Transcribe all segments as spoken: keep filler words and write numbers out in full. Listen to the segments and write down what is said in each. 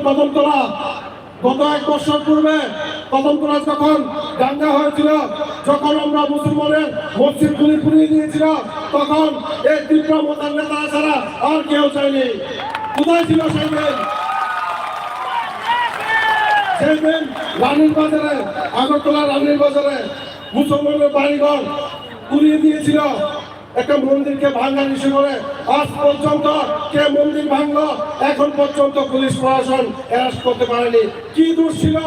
কদমতলা, গত এক বছর পূর্বে কদমতলা যখন দাঙ্গা হয়েছিল, যখন আমরা মুসলমানের মসজিদ গুলি পুড়িয়ে দিয়েছিল, তখন এই তীব্র মতার নেতারা ছাড়া আর কেউ যায়নি। কোথায় ছিল সেই দিন? সেই দিন রানীর বাজারে, আগরতলা রানীর বাজারে মুসলমানের বাড়িঘর পুড়িয়ে দিয়েছিল। একটা মন্দিরকে ভাঙার ইস্যু করে আজ পর্যন্ত কে মন্দির ভাঙলো, এখন পর্যন্ত পুলিশ প্রশাসন অ্যারেস্ট করতে পারেনি। কি দোষ ছিল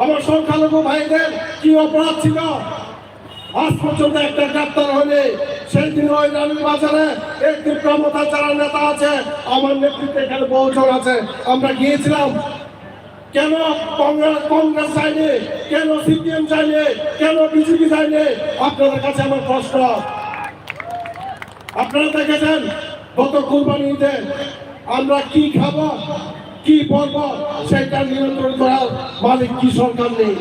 আমার সংখ্যালঘু ভাইদের? কি অপরাধ ছিল? আজ পর্যন্ত একটা গ্রেপ্তার হয়নি। সেই দিন ওই রানীর বাজারে এই তীব্র মতার যারা নেতা আছে, আমার নেতৃত্বে এখানে বহুজন আছে, আমরা গিয়েছিলাম। কেন কংগ্রেস, কংগ্রেস যায়নি? কেন সিপিএম যায়নি? কেন বিজেপি যায়নি? আপনাদের কাছে আমার প্রশ্ন। আপনারা দেখেছেন গত কুরবানি ঈদে আমরা কি খাবো, কি পরবো, সেটা নিয়ন্ত্রণ করার মালিক কি সরকার নেই?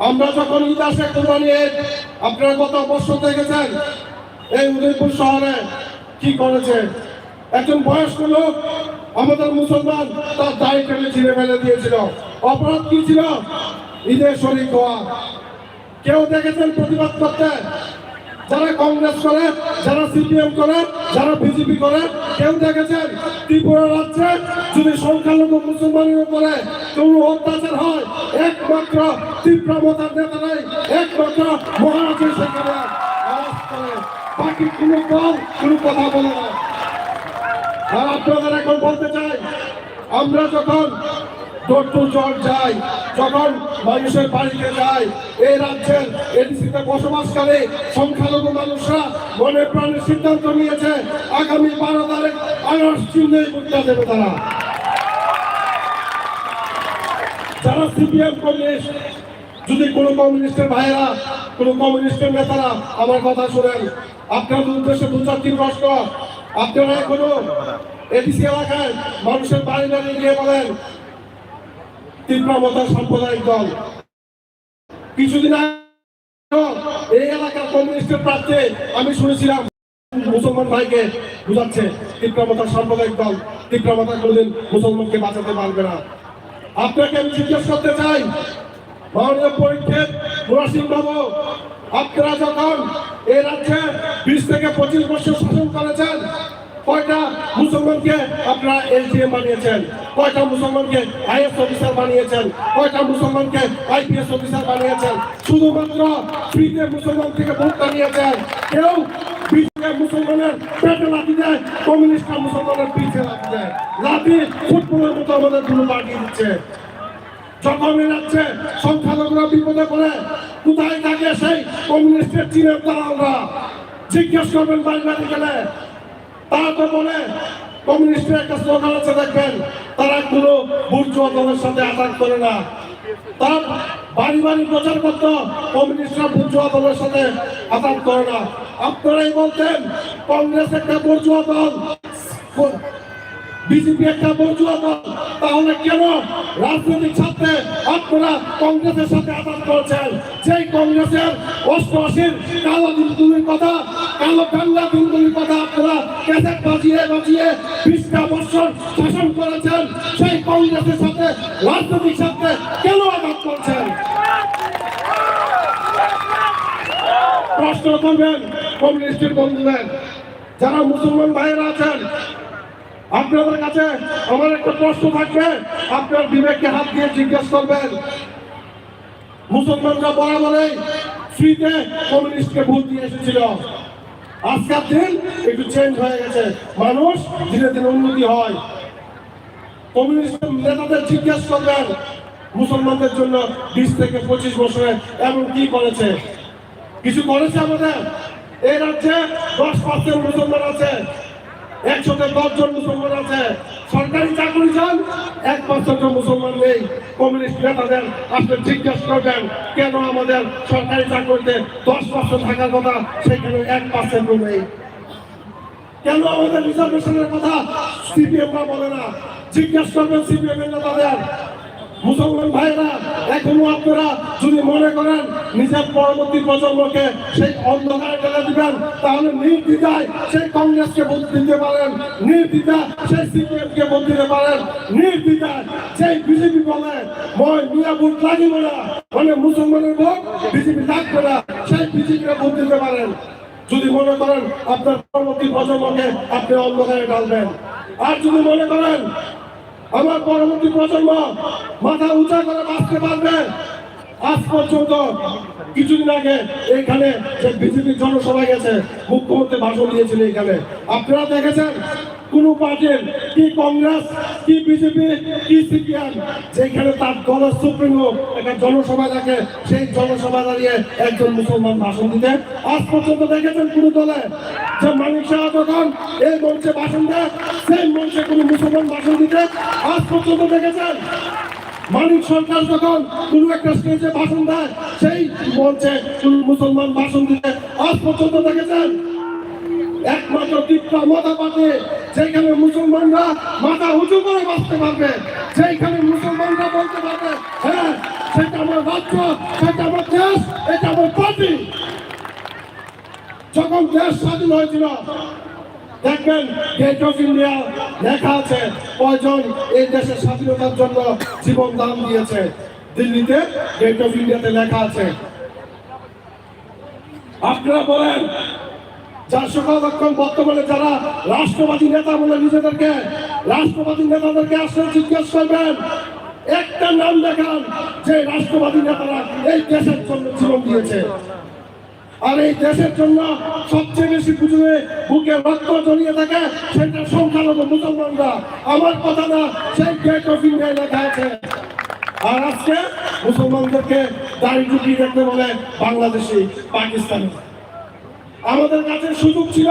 আমরা যখন ঈদ আসে কুরবানি ঈদ, আপনারা গত বছর দেখেছেন এই উদয়পুর শহরে কি করেছে। একজন বয়স্ক লোক আমাদের মুসলমান তার দাড়ি কেটে ছিঁড়ে ফেলে দিয়েছিল। অপরাধ কি ছিল? ঈদের শরিক হওয়া। কেউ দেখেছেন প্রতিবাদ করতে? যারা কংগ্রেস করে, যারা সিপিএম করে, যারা বিজেপি করে, কেউ দেখেছেন ত্রিপুরা রাজ্যে যদি সংখ্যালঘু মুসলমানের উপরে কোনো অত্যাচার হয়? একমাত্র তীব্র মতার নেতারাই, একমাত্র মহারাজই সেখানে আওয়াজ করে। বাকি কোনো দল কোনো কথা বলে না। আর আপনাদের এখন বলতে চাই, আমরা যখন ডোর টু ডোর যাই, যখন মানুষের বাড়িতে যাই, এই রাজ্যের এডিসিতে বসবাসকারী সংখ্যালঘু মানুষরা মনে প্রাণে সিদ্ধান্ত নিয়েছে আগামী বারো তারিখ আনারস চিহ্নেই ভোটটা দেবে তারা। যারা সিপিএম কমিউনিস্ট, যদি কোনো কমিউনিস্টের ভাইয়েরা, কোনো কমিউনিস্টের নেতারা আমার কথা শুনেন, আপনাদের উদ্দেশ্যে দু চারটি প্রশ্ন। আপনারা এখনো এডিসি এলাকায় মানুষের বাড়ি বাড়ি গিয়ে বলেন, তীব্র মতার সাম্প্রদায়িক দল। কিছুদিন আগে এই এলাকার কমিউনিস্টের প্রার্থী আমি শুনেছিলাম মুসলমান ভাইকে বুঝাচ্ছে, তীব্র মতার সাম্প্রদায়িক দল, তীব্র মতা কোনোদিন মুসলমানকে বাঁচাতে পারবে না। আপনাকে আমি জিজ্ঞেস করতে চাই, মাননীয় পরীক্ষিত মুরাসিং বাবু, আপনারা যখন এই রাজ্যে বিশ থেকে পঁচিশ বছর শাসন করেছেন, কয়টা মুসলমানকে আপনারা এসডিএম বানিয়েছেন? কয়টা মুসলমানকে আইএস অফিসার বানিয়েছেন? কয়টা মুসলমানকে আইপিএস অফিসার বানিয়েছেন? শুধুমাত্র ফ্রিতে মুসলমান থেকে ভোটটা নিয়েছেন। কেউ বিজেপি মুসলমানের পেটে লাথি দেয়, কমিউনিস্টরা মুসলমানের পিছে লাথি দেয়। লাথি ফুটবলের মতো আমাদের দুটো পার্টি দিচ্ছে। যখন এ রাজ্যে সংখ্যালঘুরা বিপদে পড়ে, কোথায় থাকে সেই কমিউনিস্টের চীনের দালালরা? জিজ্ঞেস করবেন বাড়ি বাড়ি গেলে। তারা তো বলে, কমিউনিস্টের একটা স্লোগান আছে দেখবেন, তারা কোনো বুর্জুয়া দলের সাথে আঘাত করে না। তারা বাড়ি বাড়ি প্রচার করত, কমিউনিস্টরা বুর্জুয়া দলের সাথে আঘাত করে না। আপনারাই বলতেন কংগ্রেস একটা বুর্জুয়া দল, বিজেপি একটা বুর্জুয়া দল, তাহলে কেন রাজনৈতিক স্বার্থে আপনারা কংগ্রেসের সাথে আঘাত করছেন? যেই কংগ্রেসের অষ্টআশির কালো দিনগুলির কথা, কালো গঙ্গা দিনগুলির কথা আপনারা ক্যাসেট বাজিয়ে বাজিয়ে বিশটা বছর শাসন করেছেন, সেই কংগ্রেসের সাথে রাজনৈতিক স্বার্থে কেন আঘাত করছেন? প্রশ্ন করবেন কমিউনিস্টের বন্ধুদের, যারা মুসলমান ভাইয়েরা আছেন, আপনাদের কাছে আমার একটা প্রশ্ন থাকবে, আপনার বিবেককে হাত দিয়ে জিজ্ঞেস করবেন। মুসলমানরা বরাবরই ফ্রিতে কমিউনিস্টকে ভোট দিয়ে এসেছিল। আজকের দিন একটু চেঞ্জ হয়ে গেছে, মানুষ ধীরে ধীরে উন্নতি হয়। কমিউনিস্ট নেতাদের জিজ্ঞেস করবেন মুসলমানদের জন্য বিশ থেকে পঁচিশ বছরে এমন কি করেছে। কিছু করেছে আমাদের এই রাজ্যে? দশ পার্সেন্ট মুসলমান আছে, একশোতে দশ জন মুসলমান আছে। সরকারি চাকরি চান, এক পার্সেন্ট মুসলমান নেই। কমিউনিস্ট নেতাদের আপনি জিজ্ঞেস করবেন, কেন আমাদের সরকারি চাকরিতে দশ পার্সেন্ট থাকার কথা, সেখানে এক পার্সেন্টও নেই? কেন আমাদের রিজার্ভেশনের কথা সিপিএমরা বলে না? জিজ্ঞেস করবেন সিপিএম এর নেতাদের। মুসলমান ভাইরা, এখনো আপনারা যদি মনে করেন নিজের পরবর্তী প্রজন্মকে সেই অন্ধকারে ঠেলে দিবেন, তাহলে নির্দ্বিধায় সেই কংগ্রেসকে ভোট দিতে পারেন, নির্দ্বিধায় সেই সিপিএম কে ভোট দিতে পারেন, নির্দ্বিধায় সেই বিজেপি বলে মই মিয়া ভোট লাগিব না, মানে মুসলমানের ভোট বিজেপি লাগবে না, সেই বিজেপিকে ভোট দিতে পারেন। যদি মনে করেন আপনার পরবর্তী প্রজন্মকে আপনি অন্ধকারে ঢালবেন, আর যদি মনে করেন আমার পরবর্তী প্রজন্ম মাথা উঁচা করে বাঁচতে পারবে, আজ পর্যন্ত কিছুদিন আগে এখানে যে বিজেপির জনসভা গেছে, মুখ্যমন্ত্রী ভাষণ দিয়েছিল এখানে, আপনারা দেখেছেন কোন পার্টির, কি কংগ্রেস, কি বিজেপি, কি সিপিএম, যেখানে তার দলের সুপ্রিমো একটা জনসভা ডাকে, সেই জনসভা দাঁড়িয়ে একজন মুসলমান ভাষণ দিতে আজ পর্যন্ত দেখেছেন কোন দলে? যে মানিক সাহা যখন এই মঞ্চে ভাষণ দেয়, সেই মঞ্চে কোন মুসলমান ভাষণ দিতে আজ পর্যন্ত দেখেছেন? মানিক সরকার যখন কোন একটা স্টেজে ভাষণ দেয়, সেই মঞ্চে কোন মুসলমান ভাষণ দিতে আজ পর্যন্ত দেখেছেন? একমাত্র তিপ্রা মথা পার্টি, যেখানে মুসলমানরা মাথা উঁচু করে বাঁচতে পারবে, যেখানে মুসলমানরা বলতে পারবে, হ্যাঁ, সেটা আমার রাজ্য, সেটা আমার দেশ, এটা আমার পার্টি। যখন দেশ স্বাধীন হয়েছিল, দেখবেন গেট অফ ইন্ডিয়া লেখা আছে কয়জন এই দেশের স্বাধীনতার জন্য জীবন দান দিয়েছে। দিল্লিতে গেট অফ ইন্ডিয়াতে লেখা আছে। আপনারা বলেন, যা সকল এখন বর্তমানে যারা রাষ্ট্রবাদী নেতা বলে নিজেদেরকে রাষ্ট্রবাদী নেতাদেরকে আসলে জিজ্ঞেস করবেন, একটা নাম দেখান যে রাষ্ট্রবাদী নেতারা এই দেশের জন্য জীবন দিয়েছে। আর এই দেশের জন্য সবচেয়ে বেশি বুঝে বুকে রক্ত জড়িয়ে থাকে সেটা সংখ্যালঘু মুসলমানরা। আমার কথা না, সেই গেট অফ ইন্ডিয়ায় লেখা আছে। আর আজকে মুসলমানদেরকে দাড়ি টুপি দেখতে বলে বাংলাদেশি, পাকিস্তানি। আমাদের কাছে সুযোগ ছিল,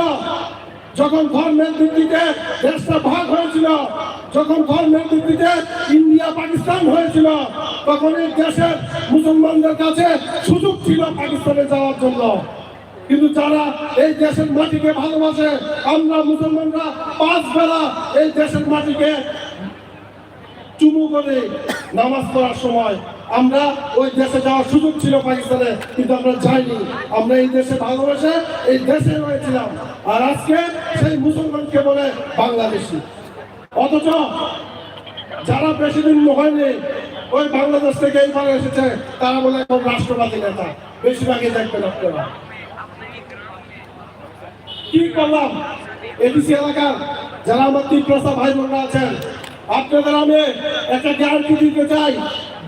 যখন ধর্মের ভিত্তিতে দেশটা ভাগ হয়েছিল, যখন ধর্মের ভিত্তিতে ইন্ডিয়া পাকিস্তান হয়েছিল, তখন এই দেশের মুসলমানদের কাছে সুযোগ ছিল পাকিস্তানে যাওয়ার জন্য। কিন্তু যারা এই দেশের মাটিকে ভালোবাসে, আমরা মুসলমানরা পাঁচ বেলা এই দেশের মাটিকে চুমু করে নামাজ পড়ার সময় আমরা ওই দেশে যাওয়ার সুযোগ ছিল পাকিস্তানে, কিন্তু আমরা যাইনি। আমরা এই দেশে ভালোবেসে এই দেশে রয়েছিলাম। আর আজকে সেই মুসলমানকে বলে বাংলাদেশি। অথচ যারা বেশি দিন হয়নি ওই বাংলাদেশ থেকে এইখানে এসেছে, তারা বলে এখন রাষ্ট্রবাদী নেতা, বেশিরভাগই দেখবেন আপনারা। কি করলাম? এডিসি এলাকার যারা আমার তিপ্রাসা ভাই বোনরা আছেন, আপনাদের আমি একটা গ্যারান্টি দিতে চাই।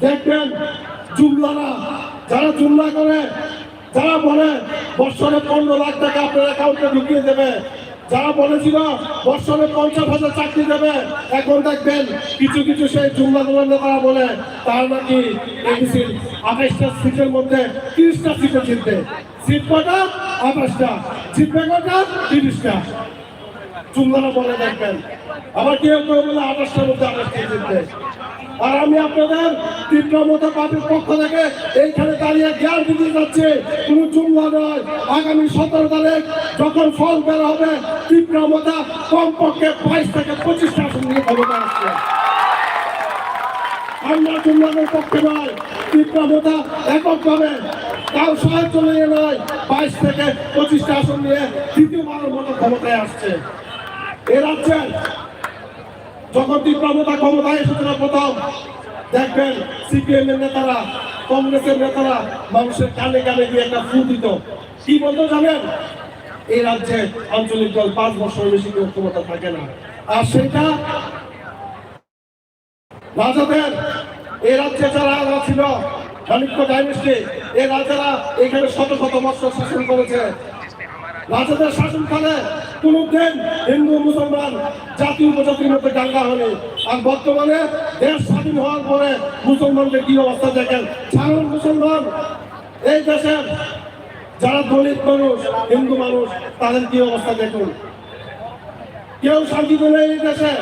দেখবেন, জুমলারা, যারা জুমলা করে, যারা বলে বছরে পনেরো লাখ টাকা আপনার অ্যাকাউন্টে ঢুকিয়ে দেবে, যারা বলেছিল বছরে পঞ্চাশ হাজার চাকরি দেবে, এখন দেখবেন কিছু কিছু সেই জুমলা দলের নেতারা বলে তারা নাকি এডিসির আঠাশটা সিটের মধ্যে তিরিশটা সিটে জিতবে। সিট কটা? আঠাশটা। জিতবে কটা? তিরিশটা। জুমলারা বলে দেখবেন। আবার কেউ কেউ বলে আঠাশটার মধ্যে আঠাশটা জিতবে। আর আমি আপনাদের তিপ্রা মথা পার্টির পক্ষ থেকে এইখানে দাঁড়িয়ে গ্যারান্টি দিয়ে যাচ্ছি, কোনো জুমলা নয়। আগামী সতেরো তারিখ যখন ফল বের হবে, তিপ্রা মথা কমপক্ষে বাইশ থেকে পঁচিশটা আসন নিয়ে ক্ষমতা আসছে। আমরা জুমলাদের পক্ষে নয়, তিপ্রা মথা এককভাবে কারো সাহায্য নিয়ে নয়, বাইশ থেকে পঁচিশটা আসন নিয়ে দ্বিতীয়বারের মতো ক্ষমতায় আসছে। এ রাজ্যে যখন তিপ্রা মথা ক্ষমতায় এসেছিল প্রথম, দেখবেন সিপিএম এর নেতারা, কংগ্রেসের নেতারা মানুষের কানে কানে গিয়ে একটা ফু দিত। কি বলতো জানেন? এই রাজ্যে আঞ্চলিক দল পাঁচ বছর বেশি কেউ ক্ষমতা থাকে না। আর সেটা রাজাদের, এই রাজ্যে যারা রাজা ছিল, চালুক্য ডাইনেস্টি, এই রাজারা এখানে শত শত বছর শাসন করেছে। রাজাদের শাসনকালে কোনোদিন হিন্দু মুসলমান, জাতি উপজাতির মধ্যে দাঙ্গা হয়নি। আর বর্তমানে দেশ স্বাধীন হওয়ার পরে মুসলমানদের কি অবস্থা দেখেন, সাধারণ মুসলমান, এই দেশের যারা দলিত মানুষ, হিন্দু মানুষ, তাদের কি অবস্থা দেখুন। কেউ শান্তিতে নেই এই দেশে।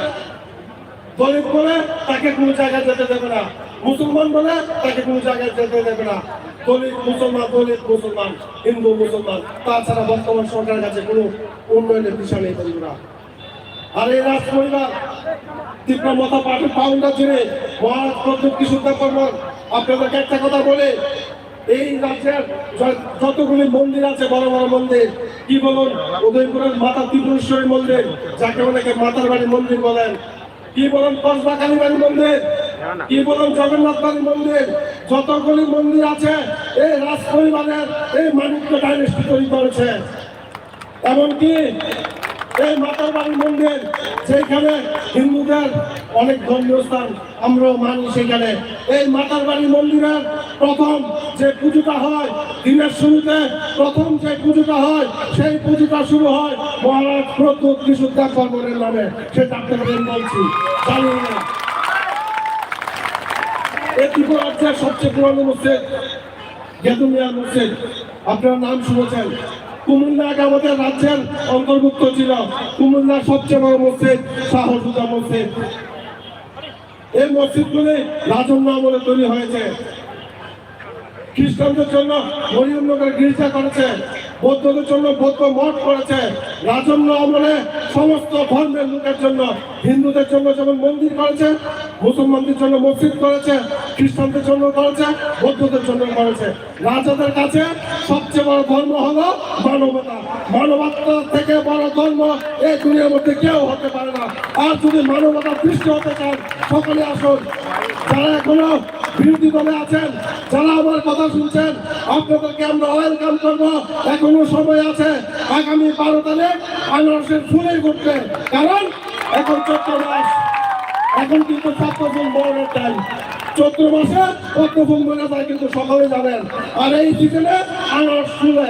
দলিত বলে তাকে কোনো জায়গায় যেতে দেবে না, মুসলমান বলে তাকে কোনো জায়গায় যেতে দেবে না। দলিত মুসলমান, দলিত মুসলমান, হিন্দু মুসলমান, তাছাড়া বর্তমান সরকারের কাছে কোনো উন্নয়নের দিশা নেই, বন্ধুরা। আর এই রাজ পরিবার, তিপ্রা মথা পার্টির ফাউন্ডার যিনি, মহারাজ প্রদ্যোৎ কিশোর দেববর্মন, আপনাদেরকে একটা কথা বলি, এই রাজ্যের য-, যতগুলি মন্দির আছে, বড় বড় মন্দির, কি বলুন, উদয়পুরের মাতা ত্রিপুরেশ্বরী মন্দির, যাকে অনেকে মাতার বাড়ি মন্দির বলেন, কি বলুন, কসবা কালীবাড়ি মন্দির, কি বলুন, জগন্নাথ বাড়ি মন্দির, যতগুলি মন্দির আছে, এই রাজ পরিবারের এই মাণিক্য ডাইনেস্টি তৈরি করেছে। এমনকি এই মাতার বাড়ি মন্দির, যেখানে হিন্দুদের অনেক ধর্মীয় স্থান, আমরাও মানি সেখানে। এই মাতার বাড়ি মন্দিরের প্রথম যে পুজোটা হয়, দিনের শুরুতে প্রথম যে পুজোটা হয়, সেই পুজোটা শুরু হয় মহারাজ প্রদ্যোৎ কিশোর দেববর্মনের নামে। সেটা আপনাদের আমি বলছি, জানি না। এ ত্রিপুরা রাজ্যের সবচেয়ে পুরানো মসজিদ, গেদুমিয়া মসজিদ, আপনারা নাম শুনেছেন। কুমিল্লা আগে আমাদের রাজ্যের অন্তর্ভুক্ত ছিল। কুমিল্লার সবচেয়ে বড় মসজিদ শাহ সুজা মসজিদ। এই মসজিদগুলি রাজন্য আমলে তৈরি হয়েছে। খ্রিস্টানদের জন্য মরিয়মনগরে গির্জা করেছে, বৌদ্ধদের জন্য বৌদ্ধ মঠ করেছে। রাজন্য আমলে সমস্ত ধর্মের লোকের জন্য, হিন্দুদের জন্য যেমন মন্দির করেছে, মুসলমানদের জন্য মসজিদ করেছে, খ্রিস্টানদের জন্য করেছে, বৌদ্ধদের জন্য করেছে। রাজাদের কাছে সবচেয়ে বড় ধর্ম হলো মানবতা। মানবতা থেকে বড় ধর্ম এই দুনিয়ার মধ্যে কেউ হতে পারে না। আর যদি মানবতার দৃষ্টি হতে চান, সকলে আসুন। যারা এখনো বিরোধী দলে আছেন, যারা আমার কথা শুনছেন, আপনাদেরকে আমরা ওয়েলকাম করব। এখনো সময় আছে, আগামী বারো তারিখ আনারসের ফুলেই ঘুরতে। কারণ এখন চৈত্র মাস, এখন কিন্তু পদ্মফুল বড়ের টাইম। চৈত্র মাসে পদ্মফুল মেলা যায় কিন্তু সকলে জানেন। আর এই সিজনে আনারস ফুলে,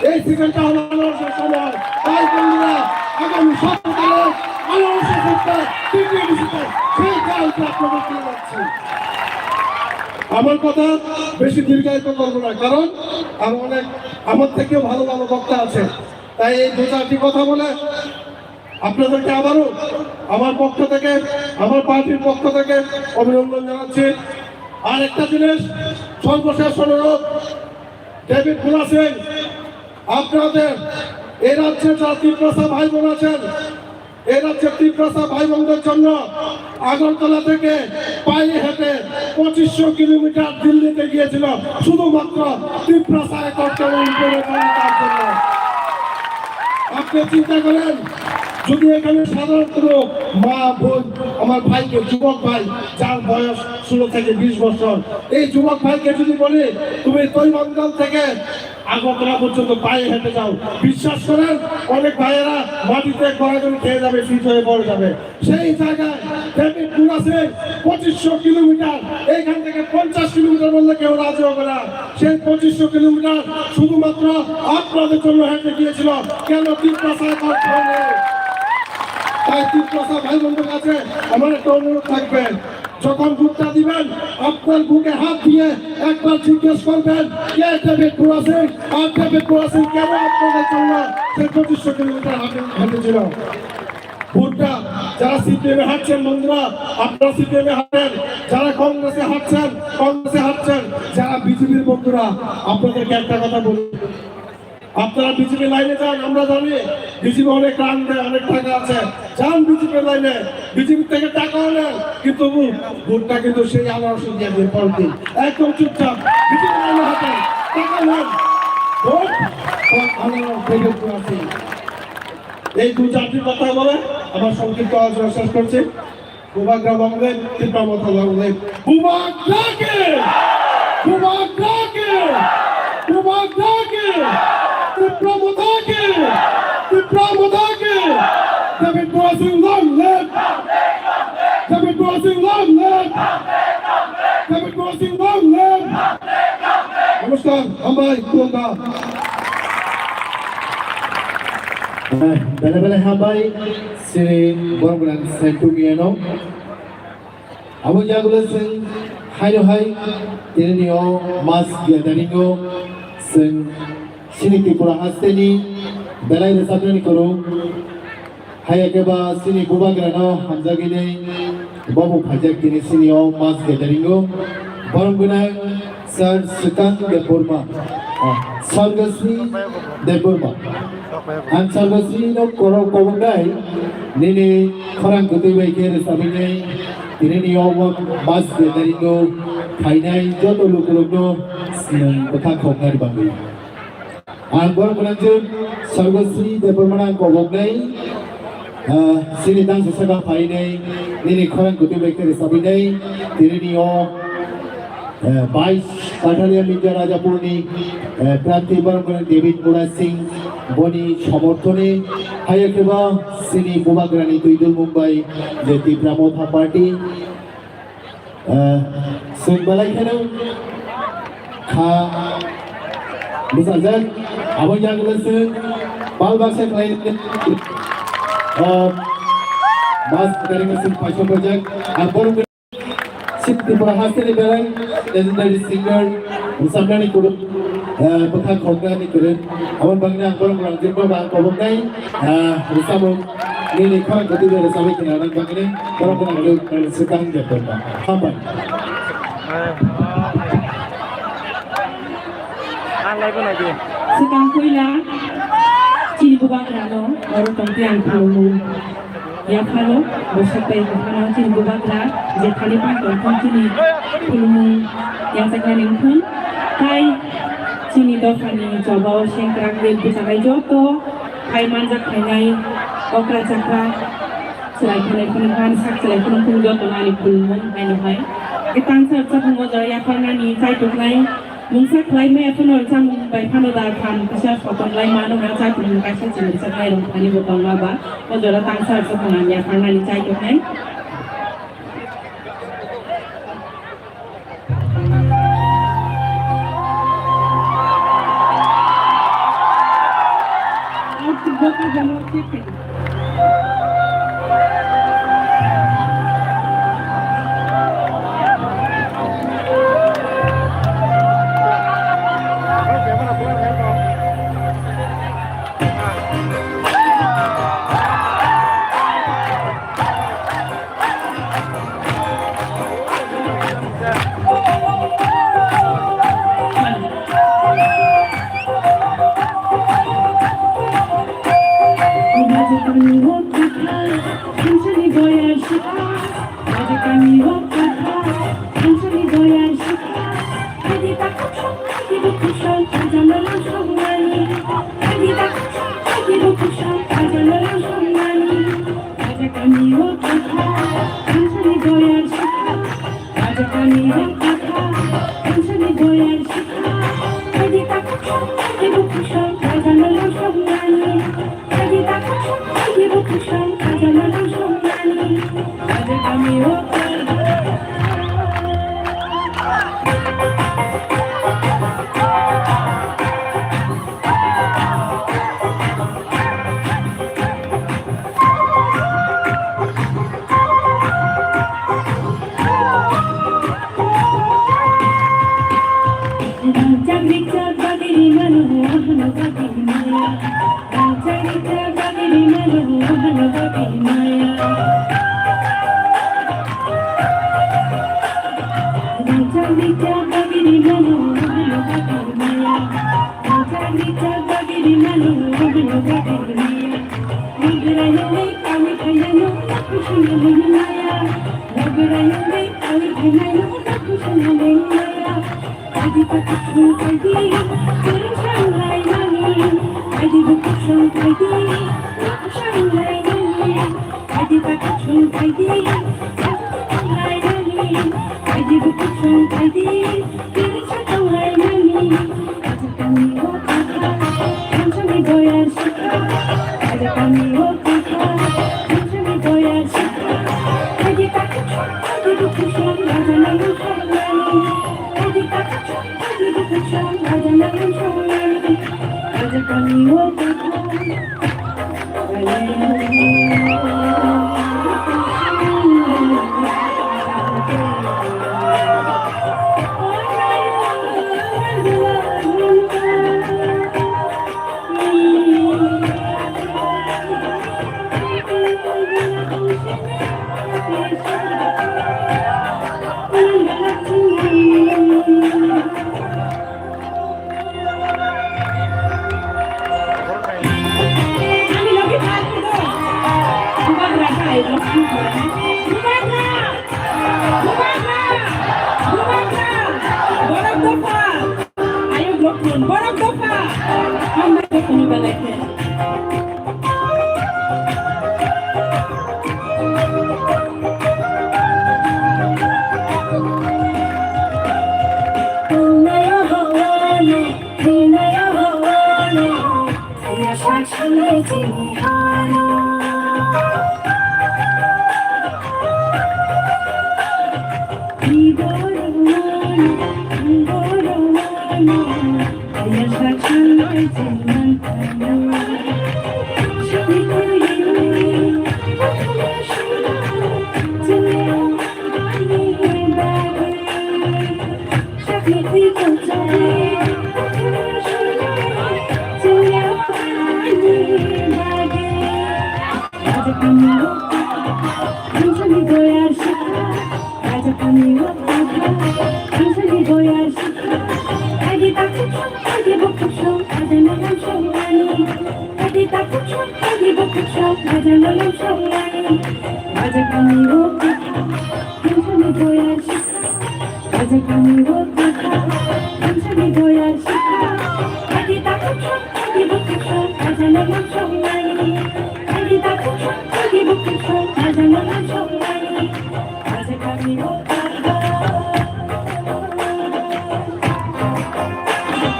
এই সিজনটা হলো আনারসের সময়। তাই বন্ধুরা, আগামী সপ্তাহে আনারসের ফুলটা টিটিডিসিতে সেই কালকে আপনাদের দিয়ে যাচ্ছি। আমার কথা বেশি দীর্ঘায়িত করবো না, কারণ আমার অনেক, আমার থেকেও ভালো ভালো বক্তা আছে। তাই এই দু চারটি কথা বলে আপনাদেরকে আবারও আমার পক্ষ থেকে, আমার পার্টির পক্ষ থেকে অভিনন্দন জানাচ্ছি। আর একটা জিনিস, সর্বশেষ অনুরোধ, ডেভিড কুলা সিং, আপনাদের এই রাজ্যে যারা তিপ্রাসা ভাই বোন আছেন, এই রাজ্যের তিপ্রাসা ভাই বোনদের জন্য আগরতলা থেকে পায়ে হেঁটে পঁচিশশো কিলোমিটার দিল্লিতে গিয়েছিল শুধুমাত্র তিপ্রাসা একত্র করে তার জন্য। আপনি চিন্তা করেন, যদি এখানে সাধারণ কোনো মা বোন, আমার ভাইকে, যুবক ভাই, যার বয়স ষোলো থেকে বিশ বছর, এই যুবক ভাইকে যদি বলি, "তুমি তৈবাঙ্গাল থেকে আগরতলা পর্যন্ত পায়ে হেঁটে যাও", বিশ্বাস করেন, অনেক ভাইয়েরা মাটিতে গড়াগড়ি খেয়ে যাবে, ফিট হয়ে পড়ে যাবে। সেই জায়গায় ডেভিড কুলা সিং পঁচিশশো কিলোমিটার, এইখান থেকে পঞ্চাশ কিলোমিটার বললে কেউ রাজি হবে না। সেই পঁচিশশো কিলোমিটার শুধুমাত্র আপনাদের জন্য হেঁটে গিয়েছিল। কেন? তিপ্রাসায় তার ঘর নেই। তাই তিপ্রাসা ভাই বোনদের কাছে আমার একটা অনুরোধ থাকবে, যখন ভোটটা দিবেন, আপনার বুকে হাত দিয়ে একবার জিজ্ঞেস করবেন, কে ডেভিড কুলা সিং? আর ডেভিড কুলা সিং কেন আপনাদের জন্য সেই পঁচিশশো কিলোমিটার হাঁটে, হেঁটেছিল? ভোটটা, যারা সিপিএম এ হাঁটছেন বন্ধুরা, আপনারা সিপিএম এ হাঁটেন, যারা কংগ্রেসে হাঁটছেন, কংগ্রেসে হাঁটছেন, যারা বিজেপির বন্ধুরা, আপনাদেরকে একটা কথা বলি, আপনারা বিজেপি লাইনে যান, আমরা জানি বিজেপি অনেক রান দেয়, অনেক টাকা আছে, যান বিজেপি লাইনে, বিজেপি থেকে টাকাও নেন, কিন্তু ভোটটা কিন্তু সেই আনারসে দিয়ে দিন পরের দিন। একদম চুপচাপ বিজেপি লাইনে হাঁটেন, টাকা নেন, ভোট আনারস দেখে আছে। এই দু চারটি কথা বলে আমার সংক্ষিপ্ত আলোচনা শেষ করছি। Bubagra long live, Tipra Motha long live. Bubagra ki! Bubagra ki! Bubagra ki! Tipra Motha ki! Tipra Motha ki! David Boasing long live! David Boasing long live! David Boasing long live! নমস্কার, হামবাই, খুলুমবা। Bele bele hambai sini borok rang sentu miyano. Abo jagule sing haino hai tini o mass gathering o sing sini Tripura hasteni belai resapnani koro. Hai khe ba sini Bubagrano hamjagwi nai bobo phaijak tini sini o mass gathering o. Borom gwnang Sir Sukang Debbarma, ah, Sargasri Debbarma. Ang Sargasri no koro kobok nai nini khorang kwtwi bai khe rwchabwi nai. Tini ni omo mas bedaringo khainai joto lukurokno bwkha khoknani bagwi. Ang borok gwnangjwk Sargosri Debbarmano ang koboknai, ah, chini tangsa saka phainai, nini khorang kwtwi bai khe rwchabinai, tini ni o, eh, bais Battalion Minja Rajapurni, eh, prarthi borok gwnang David Murasing boni somorthoni, haiya khe bo chini Bubagrani twi dulmung bai je Tipra Motha Party, Eh, chwng belai kheno kha bwsajak, abo yagulo chwng bal baksa khlai, eh, mas taringo chwng paisa pajak. Ang borok chwng Tripura hasteni belai legendary singer rwchapnani kwrwng, eh, bwkha khoknani kwrwng. Aboni bagwi ang borok rang jwkma ba ang koboknai, eh, rwchapmung nini khorang kwtwi bai rwchapwi khna nang bagwi borok rang jwk swkang jepon ba. Hambai. Ang lai bo nai di. Swkang puila chini bubagrano oro tongtwi ang khulumung. Yapharo bwswk tei kwphano chini bubagra jephani phan tongthung chini khulumung yachaknani wngthung. Tai chini dophani chobao sengkrak ri bwchanai joto phai manjak phainai okra chakra chwrai phano phano phan sak chwrai phano phung jotono ani khulumung haino hai. Kwtangsa rwchapmung o jora yapharnani chaituknai. Mungsa khlai maya phano rwchapmung bai phano da tham kisa sotonglai mano hwnwi chaitukmung kaisa chini rwchapnai rwngthani bo tongma ba o jora tangsa rwchapmung ang yapharnani chaituknai.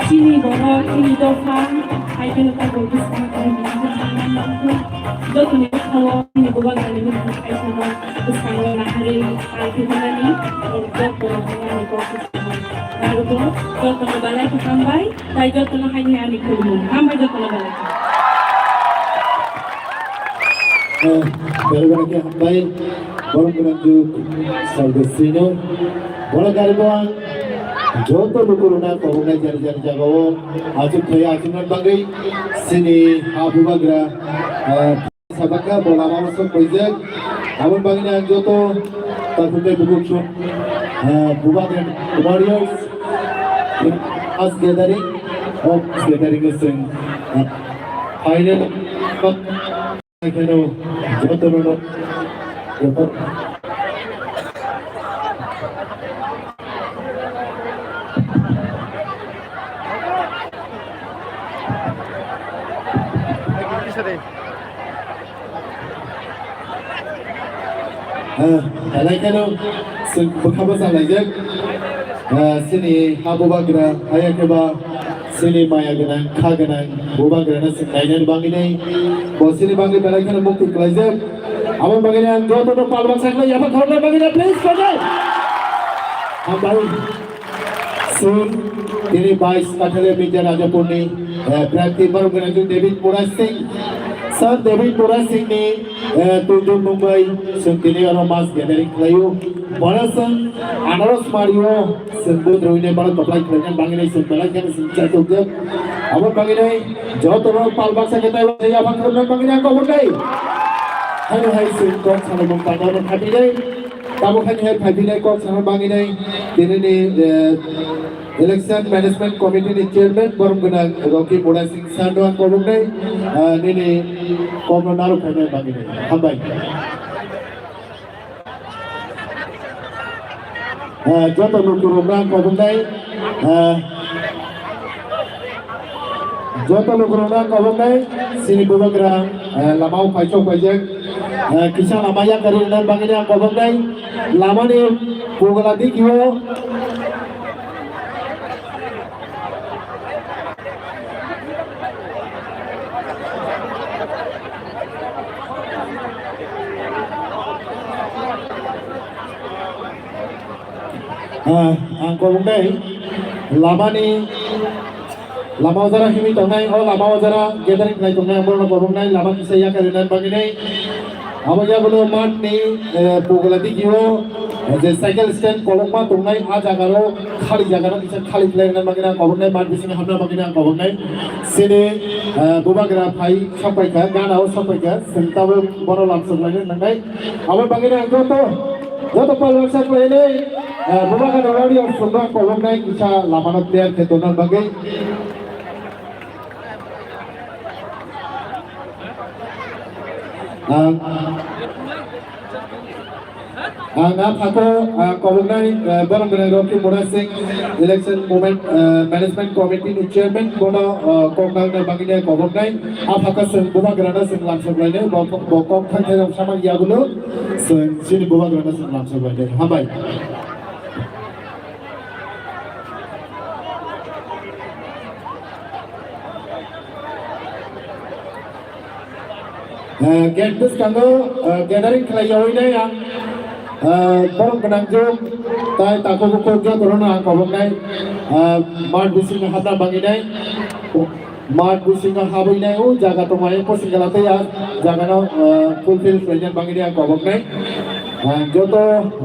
Chini borok, chini dopha, hai kheno tabuk bwskango kaitorni mungkha thangna nangkuk. Jotoni bwkhao chini bubagrani mungkha kaitorno bwskango naharwi pal khe hwnani, jotono hwnani kok bwskango. Narwgo, jotono belai khe hambai, tai jotono haini ani khulumung. Hambai jotono belai khe. Eh, belai belai khe hambai, borok gwnang juk, salgo sino. Borok gari bo ang joto lukurokno koboknai jani jani jagao achuk thai achukna bagwi chini ha bubagra, ah, sabakha bo lama o sok paijak. Aboni bagwino ang joto takhuk tei bukhuk song, ah, bubagra warriors, mass gathering, o mass gathering o chwng, ah, final. Kheno jotono Ah, belai kheno chwng bwkha bwsa laijak. Ah, chini ha bubagra, haya khe ba chini maya gwnang, kha gwnang bubagrano chwng nainani bagwinai bo chini bagwi belai kheno muktwi kwlaijak. Aboni bagwino ang jotono pal baksa khlai yapha khoroknai bagwino please khlai. Hambai. Chwng tini bais Kathale Media Rajapurni, eh, prarthi borok gwnang David Murasing. Sir David Murasingni, eh, twijlangmung bai chwng tini oro mass gathering khlaio. Bono chwng anaros mario, chwng bo rwinai bono kwplai khlaina bagwinai chwng belai kheno chwng chaitokjak. Abo bagwinai jotono pal baksa khe taibo yapha khorokna bagwinai ang kobor nai. Haino hai chwng kok sanai mung tangmano khatinai. Tabuk haini hai phaiphinai kok sana bagwinai tinini, eh, Election Management Committee ni Chairman borom gwnang Rocky Murasing Sir no ang koboknai, eh, nini kokno narwk khainai bagwinai. Hambai. Eh, joto lukurokno ang koboknai, eh, Joto lukurokno ang koboknai, chini bubagra, eh, lama o paisok paijak, eh, kisa lama yakarwi rwna bagwino ang koboknai, lamani pogla dikio. Ah, ang koboknai lamani, lama o jora himwi tongnai, o lama o jora gathering khlai tongnai, ang bohrokno koboknai lama kisa yakarwi rwna bagwinai. Abo yagulo math ni, eh, pogla digi o, eh, je cycle stand kolokma tongnai, a jaga o khali jaga no kisa khali khlai rwna bagwino ang koboknai, math bisingo hapna bagwino ang koboknai. Chini, eh, bubagra phai sokpaikha, gana o sokpaikha, chwng tabuk bono lamsok laina nangnai. Abo bagwino ang joto Joto pal baksa khlainai, eh, bubagra ni warriors rokno ang koboknai kisa lamano clear khe tonna bagwi. Ang, ang a phato, ah, koboknai, eh, borom gwnang Rocky Murasing Election Movement, eh, Management Committee ni Chairman bono, eh, kok nangna bagwi koboknai. A phato chwng bubagrano chwng lamsok lainai, bo, bo kok thang thang sama yagulo. Chwng chini bubagrano chwng lamsok lainai. Hambai. Eh, gate bwskango, eh, gathering khlai yawi nai ang, eh, borok gwnang jwk tai takhuk bukhuk joto rwno ang kobok nai, eh, mat bisingo habna bagwi nai, mat bisingo habwi nai o jaga tongmani posing gala tei a jaga no, eh, fulfill khlaina bagwi nai ang kobok nai, eh, joto,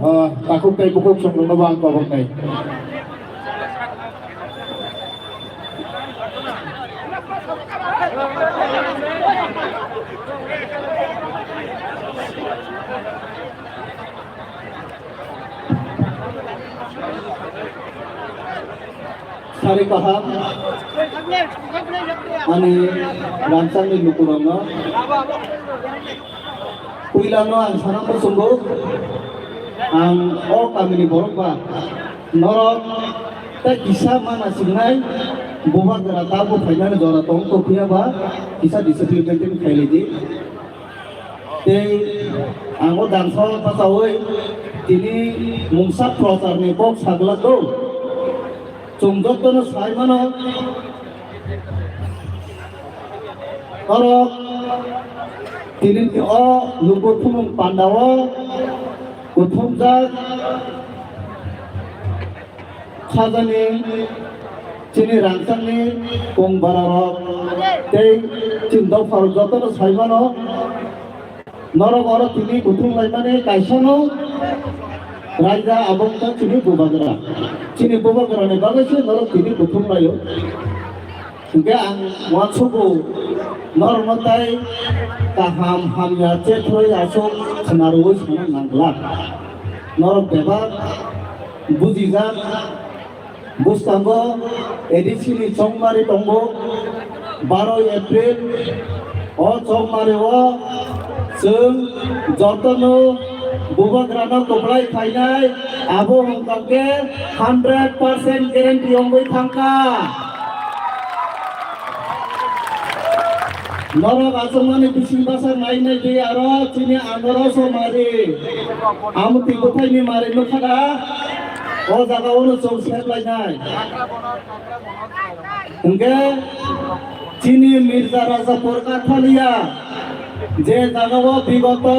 eh, takhuk tai bukhuk song rwno bo ang kobok nai. Sari kaham ani rangchakni lukurokno. Puilano ang sana muchungo, ang o kamini borok ba norok tei kisa mana singnai bubagra tabuk phainani jora tong tongphiya ba kisa discipline maintain khailai di. Tei ang o dangsa bachaui tini mungsa procharni kok saglak do. Chwng jotono sai mano, norok tini o luku thumung pandao kuthumjak khajani chini rangchakni kong bararok tei chini dopharok jotono sai mano. Norok oro tini kuthum laimani kaisano raida abo wngkha chini bubagra. Chini bubagrani bagwi se norok tini kuthum laio. Hwnkhe ang uansugo norokno tai kaham hamya chethrwi aswk khwnarwi sana nangla. Norok bebak bujijak. Bwskango A D C ni chongmari tongo, baro April o chongmari o chwng jotono bubagrano kwplai khainai, abo wngkha khe hundred percent guarantee wngwi thangkha. Norok achukmani bising bwsa nai nai di aro chini andaro so mari. Amtwi bwthaini mari nukha da? O jaga o no chwng sep lainai. Hwnkhe chini Mirza Rajapur Kathalia je jaga o bigoto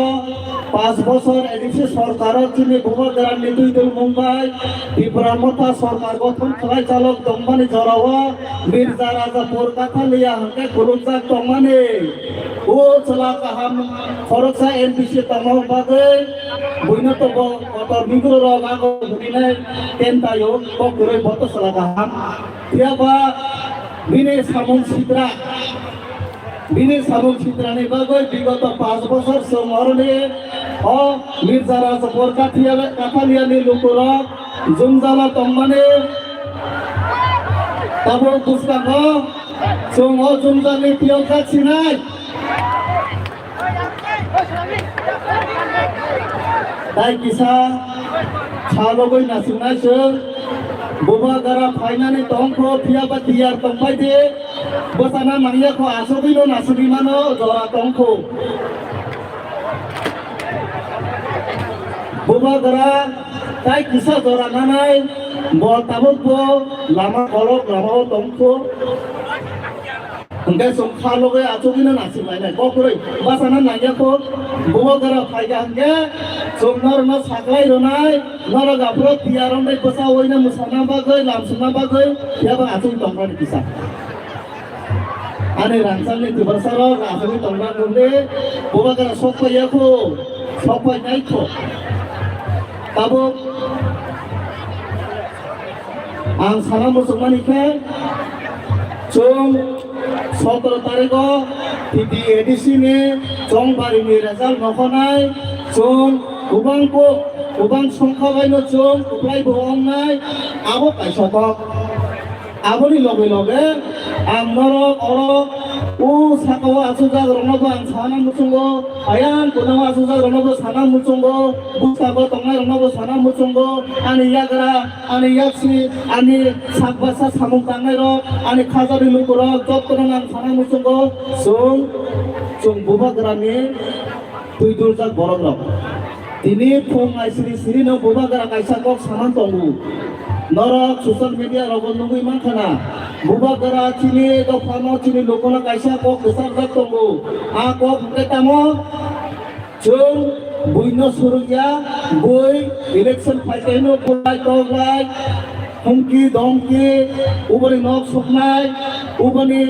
panch bochor A D C sorkar o chini bubagrani twi tongmung bai Tipra Motha sorkar gothon khlai chalok tongmani jora o Mirza Rajapur Kathalia hwnkhe khulumjak tongmani. O chwla kaham khoroksa N P C tongma bagwi buino tobo kotor migrorok ago hwnwi nai ten taio kok kwrwi boto chwla kaham. Phiya ba bini samung sitra, bini samung sitrani bagwi bigoto panch bochor chwng oroni o Mirza Rajapur Kathia-, Kathaliani lukurok jwngjalo tongmani tabuk bwskango chwng o jwngjalni phiyokjak sinai. Tai kisa salogwi nasingnai chwng bubagra phainani tongkho phiya ba tiyar tongpai di. Bwsana mangya kho asugwino nasugwi mano jora tongkho. Bubagra tai kisa jora nanai bo tabuk bo lama kolok lama o tongkho. Hwnkhe chwng salogwi asugwino nasingnai nai kok kwrwi bwsana nangya kho. Bubagra phaikha hwnkhe chwng norokno saklai rwnai. Norok aphuru tiyar wngwi bwsa uaino mwsana bagwi, lamsukna bagwi, phiya ba achugwi tongmani kisa. Ani rangchakni Tiprasarok achugwi tongma hwnwi bubagra sok phaiya kho, sok phai nai kho. Tabuk ang sana muchungmani khe, chwng sotoro tarikh o T T A D C ni chongbarini result nokhonai, chwng kwbang kok, kwbang songkha baino chwng kwplai bo wngnai, abo kaisa kok. Aboni loge loge ang norok oro o saka o achukjak rokno bo ang sana muchungo, ayang kunao achukjak rokno bo sana muchungo, bwskango tongnai rokno bo sana muchungo, ani yagra, ani yaksi, ani sakbasa samung tangnai rok, ani khajani lukurok jotono ang sana muchungo, chwng, chwng bubagrani twi duljak borok rok. Tini phung ai siri siri no bubagra kaisa kok saman tongo. Norok social media rogo nugwi mankha na, Bubagra chini dophano chini lukuno kaisa kok kwcharjak tongo. A kok hwnkhe tamo? Chwng buino surukya, bui election phaikhe hino bulai toklai, humki domki, uboni nok soknai, uboni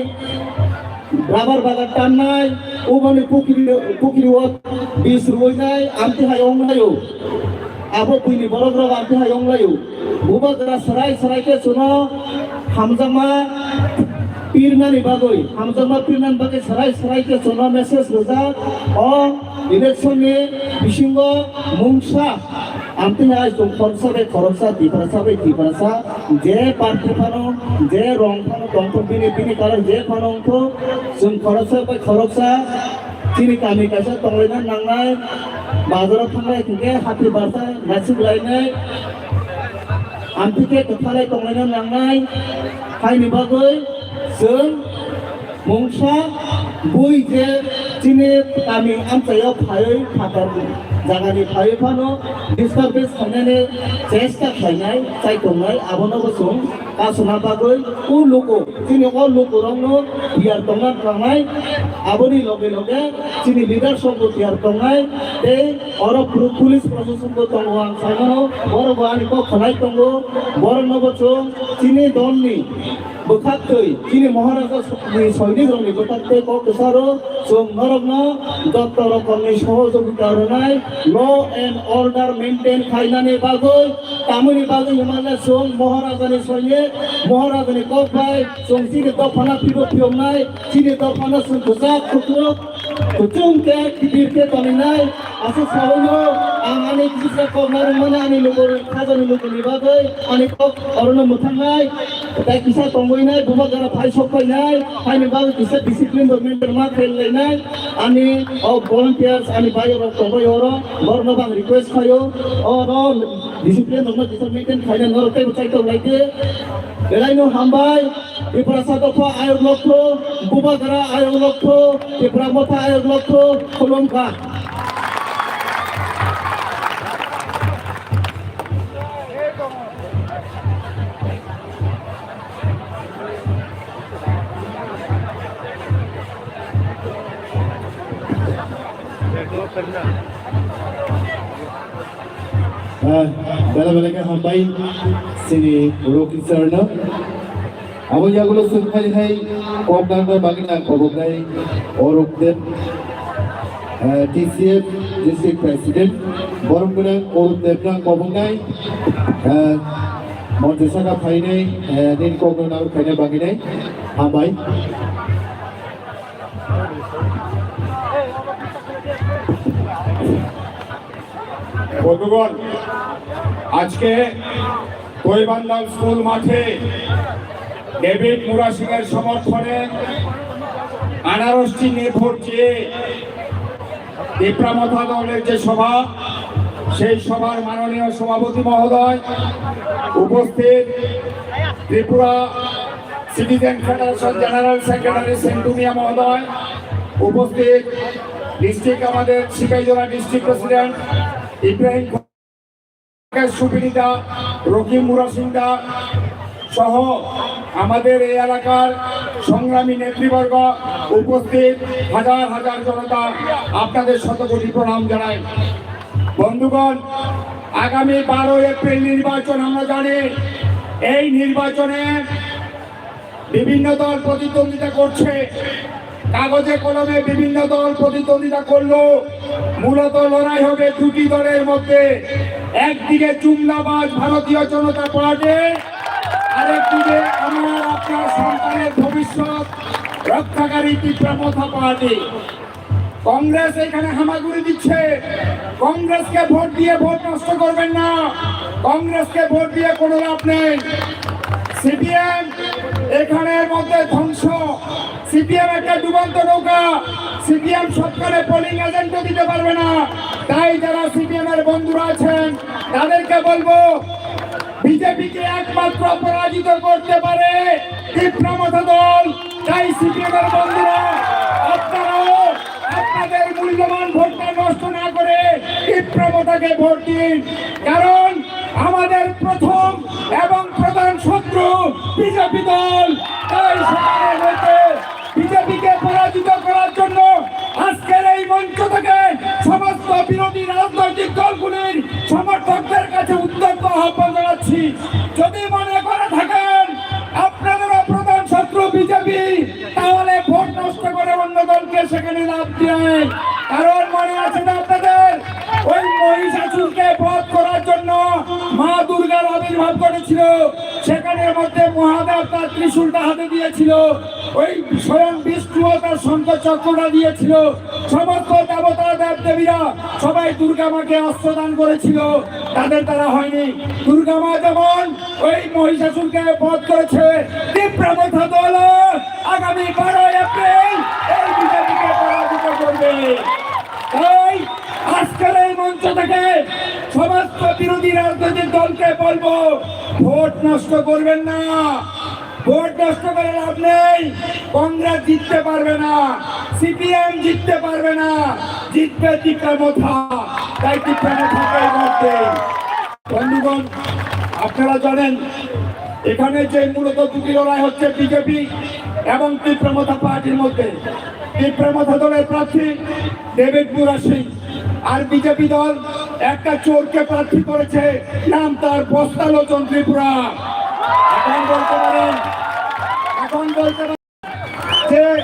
rubber bagan tannai, uboni pukri, pukri o bis ruinai, amtwi hai onglaio. Abo buini borok rok amtwi hai onglaio. Bubagra swrai swrai khe chwngno hamjakma pirnani bagwi, hamjakma pirnani bagwi swrai swrai khe chwngno message rijak. O election ni bisingo mungsa amtwi hai chwng khoroksa bai khoroksa, Tiprasa bai Tiprasa, je party phano, je rong phano tongthok, bini, bini colour je phano wngthok, chwng khoroksa bai khoroksa chini kami kaisa tonglaina nangnai, bazaro thanglai hwnkhe hati barsa naisik lainai, amtwi khe kwthalai tonglaina nangnai, haini bagwi chwng mungsa bui je chini kami amchaio phaiwi phatar jagani phaiwi phano disturbance khainani chesta khlainai, chai tongnai, abono bo chwng kasuna bagwi o luku, chini o lukurokno tiyar tongna nangnai, aboni loge loge chini leaders rokbo tiyar tongnai, tei oro pru-, police proshasonbo tongo ang saimano, borokbo ani kok khwnai tongo, boroknobo chwng chini dolni bwkhaktwi, chini Maharaja ni soinikrokni bwkhaktwi kok kwcharo chwng norokno joto rokomni sohojogita rwnai, law and order maintain khainani bagwi, tamoni bagwi hwnmale chwng Maharajani soinik, Maharajani kok bai chwng chini dophano phibo phiyoknai, chini dophano chwng kwchak kuchuk, kuchung khe kiphil khe toninai. Aswk sabaino ang ani kisa kok narwkmani ani lukurok khajani lukurokni bagwi ani kok orono mwthangnai. Tei kisa tongwi nai, Bubagra phai sok phai nai, haini bagwi kisa discipline rok maintain ma khlai lai nai. Ani o volunteers, ani bhai rok tongwi oro, borokno bo ang request khaio, oro discipline rokno kisa maintain khaina norok teibo chai tong lai di. Belaino hambai, Tiprasa dopha ayok lokho, Bubagra ayok lokho, Tipra motha ayok lokho, khulumkha. Ah, bela bela khe hambai chini Rocky sir no. Abo yagulo sungphali hai kok nangna bagina koboknai Oruk Deb, ah, T C F District President, borom gwnang Oruk Deb no koboknai, ah, moncho saka phainai, ah, nini kok no narwk phainai baginai hambai. বন্ধুগণ, আজকে কৈবান্দাল স্কুল মাঠে ডেভিড মুরা সিংয়ের সমর্থনে আনারসটি নির্ভর যে তিপ্রা মথা দলের যে সভা, সেই সভার মাননীয় সভাপতি মহোদয়, উপস্থিত Tripura citizen federation general secretary Sentu Mia মহোদয়, উপস্থিত ডিস্ট্রিক্ট, আমাদের সিপাহীজলা ডিস্ট্রিক্ট প্রেসিডেন্ট ইব্রাহিম সুপিরিতা, রকিম মুরাসিংদা সহ আমাদের এই এলাকার সংগ্রামী নেতৃবর্গ, উপস্থিত হাজার হাজার জনতা, আপনাদের শতকোটি প্রণাম জানাই। বন্ধুগণ, আগামী বারো এপ্রিল নির্বাচন আমরা জানি। এই নির্বাচনে বিভিন্ন দল প্রতিদ্বন্দ্বিতা করছে, কাগজে কলমে বিভিন্ন দল প্রতিদ্বন্দ্বিতা করলেও মূলত লড়াই হবে দুটি দলের মধ্যে। একদিকে জুমলাবাজ ভারতীয় জনতা পার্টি, আরেকদিকে আমার আপনার সন্তানের ভবিষ্যৎ রক্ষাকারী তিপ্রা মথা পার্টি। কংগ্রেস এখানে হামাগুড়ি দিচ্ছে। কংগ্রেসকে ভোট দিয়ে ভোট নষ্ট করবেন না। কংগ্রেসকে ভোট দিয়ে কোনো লাভ নেই। সিপিএম এখানের মধ্যে ধ্বংস। সিপিএম একটা ডুবন্ত নৌকা। সিপিএম সবখানে পোলিং এজেন্টও দিতে পারবে না। তাই যারা সিপিএম এর বন্ধুরা আছেন, তাদেরকে বলবো, বিজেপিকে একমাত্র পরাজিত করতে পারে তিপ্রা মথা দল। তাই সিপিএম এর বন্ধুরা, আপনারাও আপনাদের মূল্যবান ভোটটা নষ্ট না করে তিপ্রা মথাকে ভোট দিন, কারণ আমাদের প্রথম এবং বিজেপি দল। তাই সেখানে রয়েছে বিজেপিকে পরাজিত করার জন্য আজকের এই মঞ্চ থেকে সমস্ত বিরোধী রাজনৈতিক দলগুলির সমর্থকদের কাছে উদ্যোগ আহ্বান জানাচ্ছি, যদি মনে করে থাকেন আপনাদেরও প্রধান শত্রু বিজেপি, তাহলে ভোট নষ্ট করে অন্য দলকে সেখানে লাভ দিয়ে। কারণ মনে আছে না আপনাদের, ওই মহিষাসুরকে বধ করার জন্য মা দুর্গার আবির্ভাব ঘটেছিল, সেখানের মধ্যে মহাদেব তার ত্রিশূলটা হাতে দিয়েছিল, ওই স্বয়ং বিষ্ণুও তার শঙ্খ চক্রটা দিয়েছিল। সমস্ত দেবতা দেব দেবীরা সবাই দুর্গা মাকে অস্ত্র দান করেছিল, তাদের দ্বারা হয়নি। দুর্গা মা যেমন ওই মহিষাসুরকে বধ করেছে, তীব্র মথা দল আগামী বারোই এপ্রিল এই বিজেপিকে পরাজিত করবে। তাই আজকের এই মঞ্চ থেকে সমস্ত বিরোধী রাজনৈতিক দলকে বলবো, ভোট নষ্ট করবেন না। ভোট নষ্ট করে লাভ নেই। কংগ্রেস জিততে পারবে না, সিপিএম জিততে পারবে না, জিতবে তীব্র মথা। তাই তীব্র মথাকে ভোট দেন। বন্ধুগণ, আপনারা জানেন, এখানে যে মূলত দুটি লড়াই হচ্ছে বিজেপি এবং তীব্র মথা পার্টির মধ্যে। তীব্র মথা দলের প্রার্থী ডেভিড মুরাসিং, আর বিজেপি দল একটা চোরকে প্রার্থী করেছে, নাম তার বস্তালোচন ত্রিপুরা। এখন বলতে পারেন, এখন বলতে পারেন যে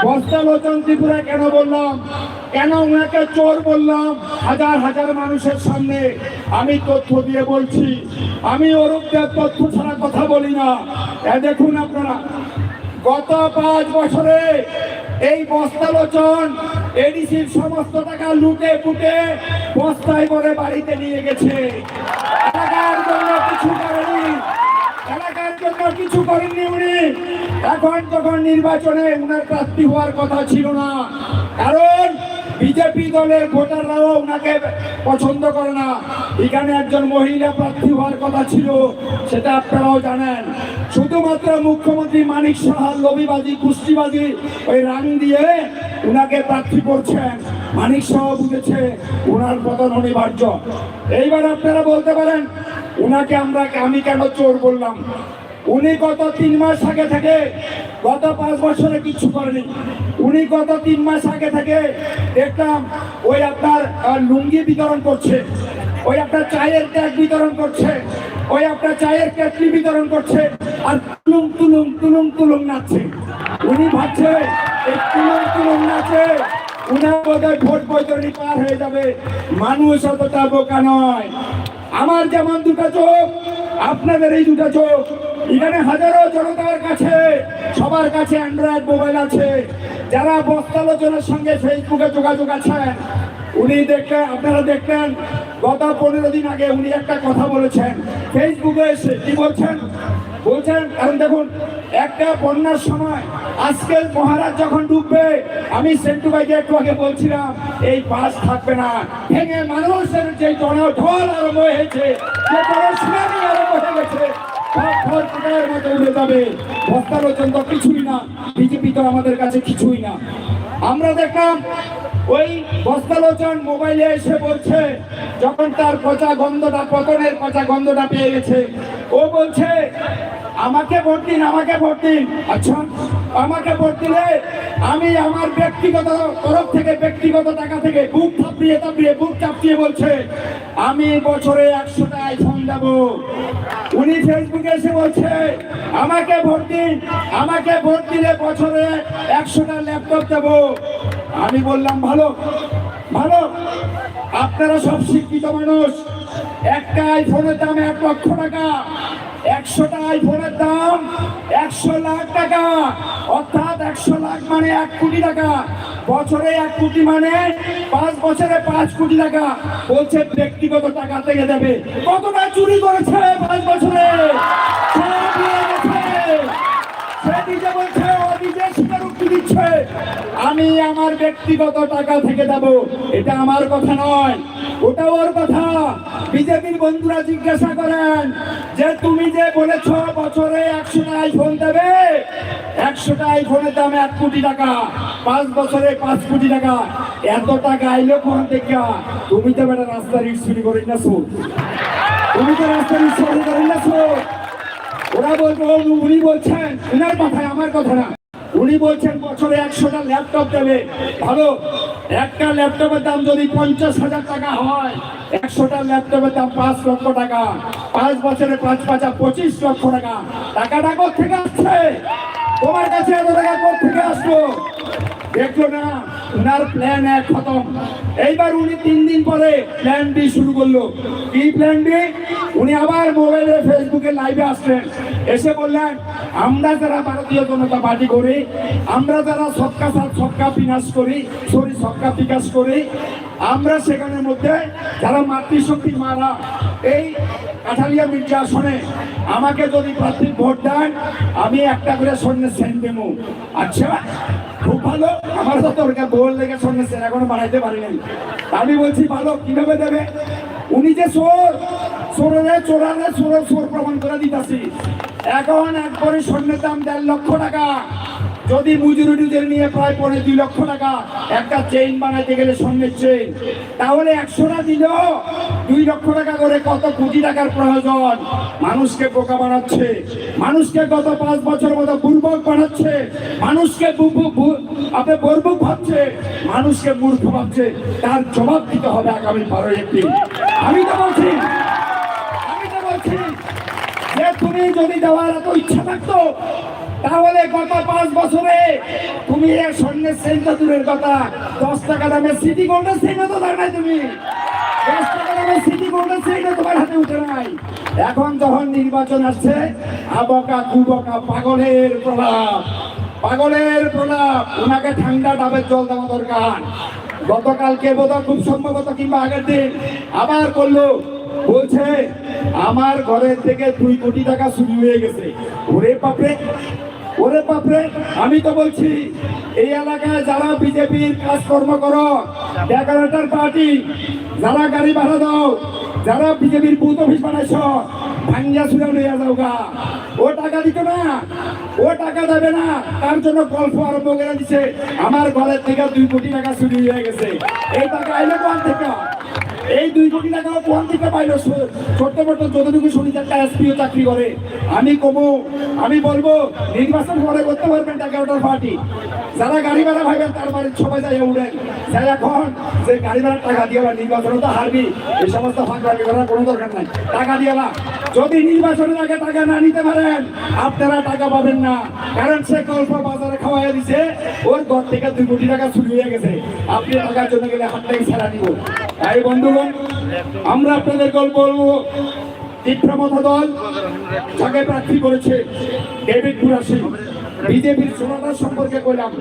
বস্তালোচন ত্রিপুরা কেন বললাম, কেন ওনাকে চোর বললাম হাজার হাজার মানুষের সামনে। আমি তথ্য দিয়ে বলছি, আমি অরূপ দেব তথ্য ছাড়া কথা বলি না। এ দেখুন আপনারা, গত পাঁচ বছরে এই বস্তালোচন এডিসির সমস্ত টাকা লুটে পুটে বস্তায় করে বাড়িতে নিয়ে গেছে। এলাকার জন্য কিছু করেনি, এলাকার জন্য কিছু করেননি উনি। এখন যখন নির্বাচনে উনার প্রার্থী হওয়ার কথা ছিল না, কারণ বিজেপি দলের ভোটাররাও উনাকে পছন্দ করে না। এখানে একজন মহিলা প্রার্থী হওয়ার কথা ছিল, সেটা আপনারাও জানেন। শুধুমাত্র মুখ্যমন্ত্রী মানিক সাহার লবিবাজি, কুষ্টিবাজি, ওই রাং দিয়ে উনাকে প্রার্থী করছেন। মানিক সাহা বুঝেছে ওনার পতন অনিবার্য। এইবার আপনারা বলতে পারেন, উনাকে আমরা, আমি কেন চোর বললাম? উনি গত তিন মাস আগে থেকে, গত পাঁচ বছরে কিচ্ছু করেনি। উনি গত তিন মাস আগে থেকে দেখলাম ওই আপনার, আহ, লুঙ্গি বিতরণ করছে, ওই আপনার চায়ের প্যাক বিতরণ করছে, ওই আপনার চায়ের কেটলি বিতরণ করছে, আর তুলুং তুলুং তুলুং তুলুং নাচছে। উনি ভাবছে এই তুলুং তুলুং নাচে উনার বোধহয় ভোট বৈতরণী পার হয়ে যাবে। মানুষ অতটা বোকা নয়। আমার যেমন দুটো চোখ, আপনাদের এই দুটো চোখ। এখানে হাজারো জনতার কাছে, সবার কাছে অ্যান্ড্রয়েড মোবাইল আছে। যারা বস্তালোচনের সঙ্গে ফেসবুকে যোগাযোগ আছে, উনি দেখলেন, আপনারা দেখলেন, গত পনেরো দিন আগে উনি একটা কথা বলেছেন ফেসবুকে এসে। কি বলছেন? বলছেন, কারণ দেখুন, একটা বন্যার সময় আজকে মহারাজ যখন ডুববে, আমি সেন্টু ভাইকে একটু আগে বলছিলাম, এই বাস থাকবে না। ভেঙে মানুষের যে জনঢল আরম্ভ হয়েছে, যে জনসুনামি আরম্ভ হয়ে গেছে, সব ঘর কোথায় মতো উড়ে যাবে। বস্তালোচন তো কিছুই না, বিজেপি তো আমাদের কাছে কিছুই না। আমরা দেখলাম ওই বস্তালোচন মোবাইলে এসে বলছে, যখন তার পচা গন্ধটা, পতনের পচা গন্ধটা পেয়ে গেছে, ও বলছে, "আমাকে ভোট দিন, আমাকে ভোট দিন।" আচ্ছা, আমাকে ভোট দিলে আমি আমার ব্যক্তিগত তরফ থেকে, ব্যক্তিগত টাকা থেকে বুক থাপড়িয়ে থাপড়িয়ে, বুক চাপড়িয়ে বলছে, "আমি বছরে একশোটা আইফোন দেব।" উনি ফেসবুকে এসে বলছে, "আমাকে ভোট দিন, আমাকে ভোট দিলে বছরে একশোটা ল্যাপটপ দেব।" আমি বললাম, "ভালো, ভালো, আপনারা সব শিক্ষিত মানুষ, একটা আইফোনের দাম এক লক্ষ টাকা, একশোটা আইফোনের দাম একশো লাখ টাকা, অর্থাৎ একশো লাখ মানে এক কোটি টাকা। বছরে এক কোটি মানে পাঁচ বছরে পাঁচ কোটি টাকা।" বলছে ব্যক্তিগত টাকা থেকে দেবে। কতটা চুরি করেছে পাঁচ বছরে? সব নিয়ে গেছে। সে নিজে বলছে, ও নিজে স্বীকারোক্তি দিচ্ছে, "আমি আমার ব্যক্তিগত টাকা থেকে দেব।" এটা আমার কথা নয়, ওটা ওর কথা। বিজেপির বন্ধুরা জিজ্ঞাসা করেন যে, "তুমি যে বলেছ বছরে একশোটা আইফোন দেবে, একশোটা আইফোনের দাম এক কোটি টাকা, পাঁচ বছরে পাঁচ কোটি টাকা, এত টাকা আইলো কোন থেকে? তুমি তো বেটা রাস্তার ইট চুরি করে না, তুমি তো রাস্তার ইট চুরি করে না।" ও তারা বলবো, উনি বলছেন, উনার কথায়, আমার কথা না। উনি বলছেন বছরে একশোটা ল্যাপটপ দেবে। ভালো, একটা ল্যাপটপের দাম যদি পঞ্চাশ হাজার টাকা হয়, একশোটা ল্যাপটপের দাম পাঁচ লক্ষ টাকা, পাঁচ বছরে পাঁচ পাঁচা পঁচিশ লক্ষ টাকা। টাকাটা কোথেকে আসছে? তোমার কাছে এত টাকা কোথেকে আসলো? দেখলো না, উনার প্ল্যান এক খতম। এইবার উনি তিন দিন পরে প্ল্যান বি শুরু করলো। কি প্ল্যান বি? উনি আবার মোবাইলে, ফেসবুকে লাইভে আসলেন, এসে বললেন, আমরা যারা ভারতীয় জনতা পার্টি করি, আমরা যারা সবকা সাথ সবকা বিনাশ করি, সরি, সবকা বিকাশ করি, আমরা সেখানের মধ্যে যারা মাতৃশক্তি মারা, এই কাঠালিয়া মির্জা আসনে আমাকে যদি প্রার্থী ভোট দেন, আমি একটা করে স্বর্ণের চেইন দেবো। আচ্ছা, খুব ভালো। আমার তো দরকার, বউর লেগে স্বর্ণের চেইন এখনো বানাইতে পারি নাই। আমি বলছি, ভালো, কিভাবে দেবে? উনি যে চোর, চোরের চোরারে চোর, চোর প্রমাণ করে দিতাছি। এখন এক ভরি স্বর্ণের দাম দেড় লক্ষ টাকা, যদি মজুরি টুজুরি নিয়ে প্রায় পৌনে দুই লক্ষ টাকা একটা চেইন বানাইতে গেলে, স্বর্ণের চেইন, তাহলে একশোটা দিলেও দুই লক্ষ টাকা করে কত কোটি টাকার প্রয়োজন। মানুষকে বোকা বানাচ্ছে, মানুষকে গত পাঁচ বছর মতো বুর্বক বানাচ্ছে, মানুষকে বু-, বু-, বু-, আপনি বর্বুক ভাবছে, মানুষকে মূর্খ ভাবছে। তার জবাব দিতে হবে আগামী বারোই এপ্রিল। আমি তো বলছি, আমি তো বলছি যে তুমি যদি দেওয়ার এত ইচ্ছা থাকতো, তাহলে গত পাঁচ বছরে তুমি এক স্বর্ণের চেইন তো দূরের কথা, দশ টাকা দামের সিটি গোল্ডের চেইনও তো দাও নাই তুমি। দশ টাকা দামের সিটি গোল্ডের চেইনও তোমার হাতে উঠে নাই। এখন যখন নির্বাচন আসছে, আবকা কুবকা পাগলের প্রলাপ, পাগলের প্রলাপ। ওনাকে ঠান্ডা ডাবের জল দেওয়া দরকার। গতকালকে বোধহয়, খুব সম্ভবত কিংবা আগের দিন আবার করলো, বলছে আমার ঘরের থেকে দুই কোটি টাকা চুরি হয়ে গেছে। ওরে বাপরে, ওরে বাপরে। আমি তো বলছি, এই এলাকায় যারা বিজেপির কাজকর্ম করো, ডেকোরেটর পার্টি, যারা গাড়ি ভাড়া দাও, যারা বিজেপির বুথ অফিস বানাইছ, ভাঙ্গিয়া চুরা লইয়া যাওগা। ও টাকা দিত না, ও টাকা দেবে না, তার জন্য গল্প আরম্ভ করে দিছে। আমার ঘরের থেকে দুই কোটি টাকা চুরি হয়ে গেছে। এই টাকা আইলো কোন থেকে? এই দুই কোটি টাকা কোন থেকে পাইলো? ছো-, ছোট্ট মোট্ট যতটুকু শুনি যে একটা এসপিও চাকরি করে। আমি কমু, আমি বলবো, নির্বাচন পরে করতে পারবেন ডেকোরেটর পার্টি। যারা গাড়ি ভাড়া ভাইবেন, তার বাড়ির সবাই যাই উঠেন। যাই এখন যে গাড়ি ভাড়া টাকা দিয়ে আবার নির্বাচনে তো হারবি, এই সমস্ত ফাঁকরামি করার কোনো দরকার নাই। টাকা দিয়ে না, যদি নির্বাচনের আগে টাকা না নিতে পারেন, আপনারা টাকা পাবেন না। কারণ সে গল্প বাজারে খাওয়াই দিছে, ওর ঘর থেকে দুই কোটি টাকা চুরি হয়ে গেছে। আপনি টাকার জন্য গেলে হাত থেকে ছেড়া দিব। তাই বন্ধুগণ, আমরা আপনাদের গল্প বলবো। তিপ্রা মথা দল যাকে প্রার্থী করেছে, ডেভিড মুরাসিং, বিজেপির জনতা সম্পর্কে কইলাম।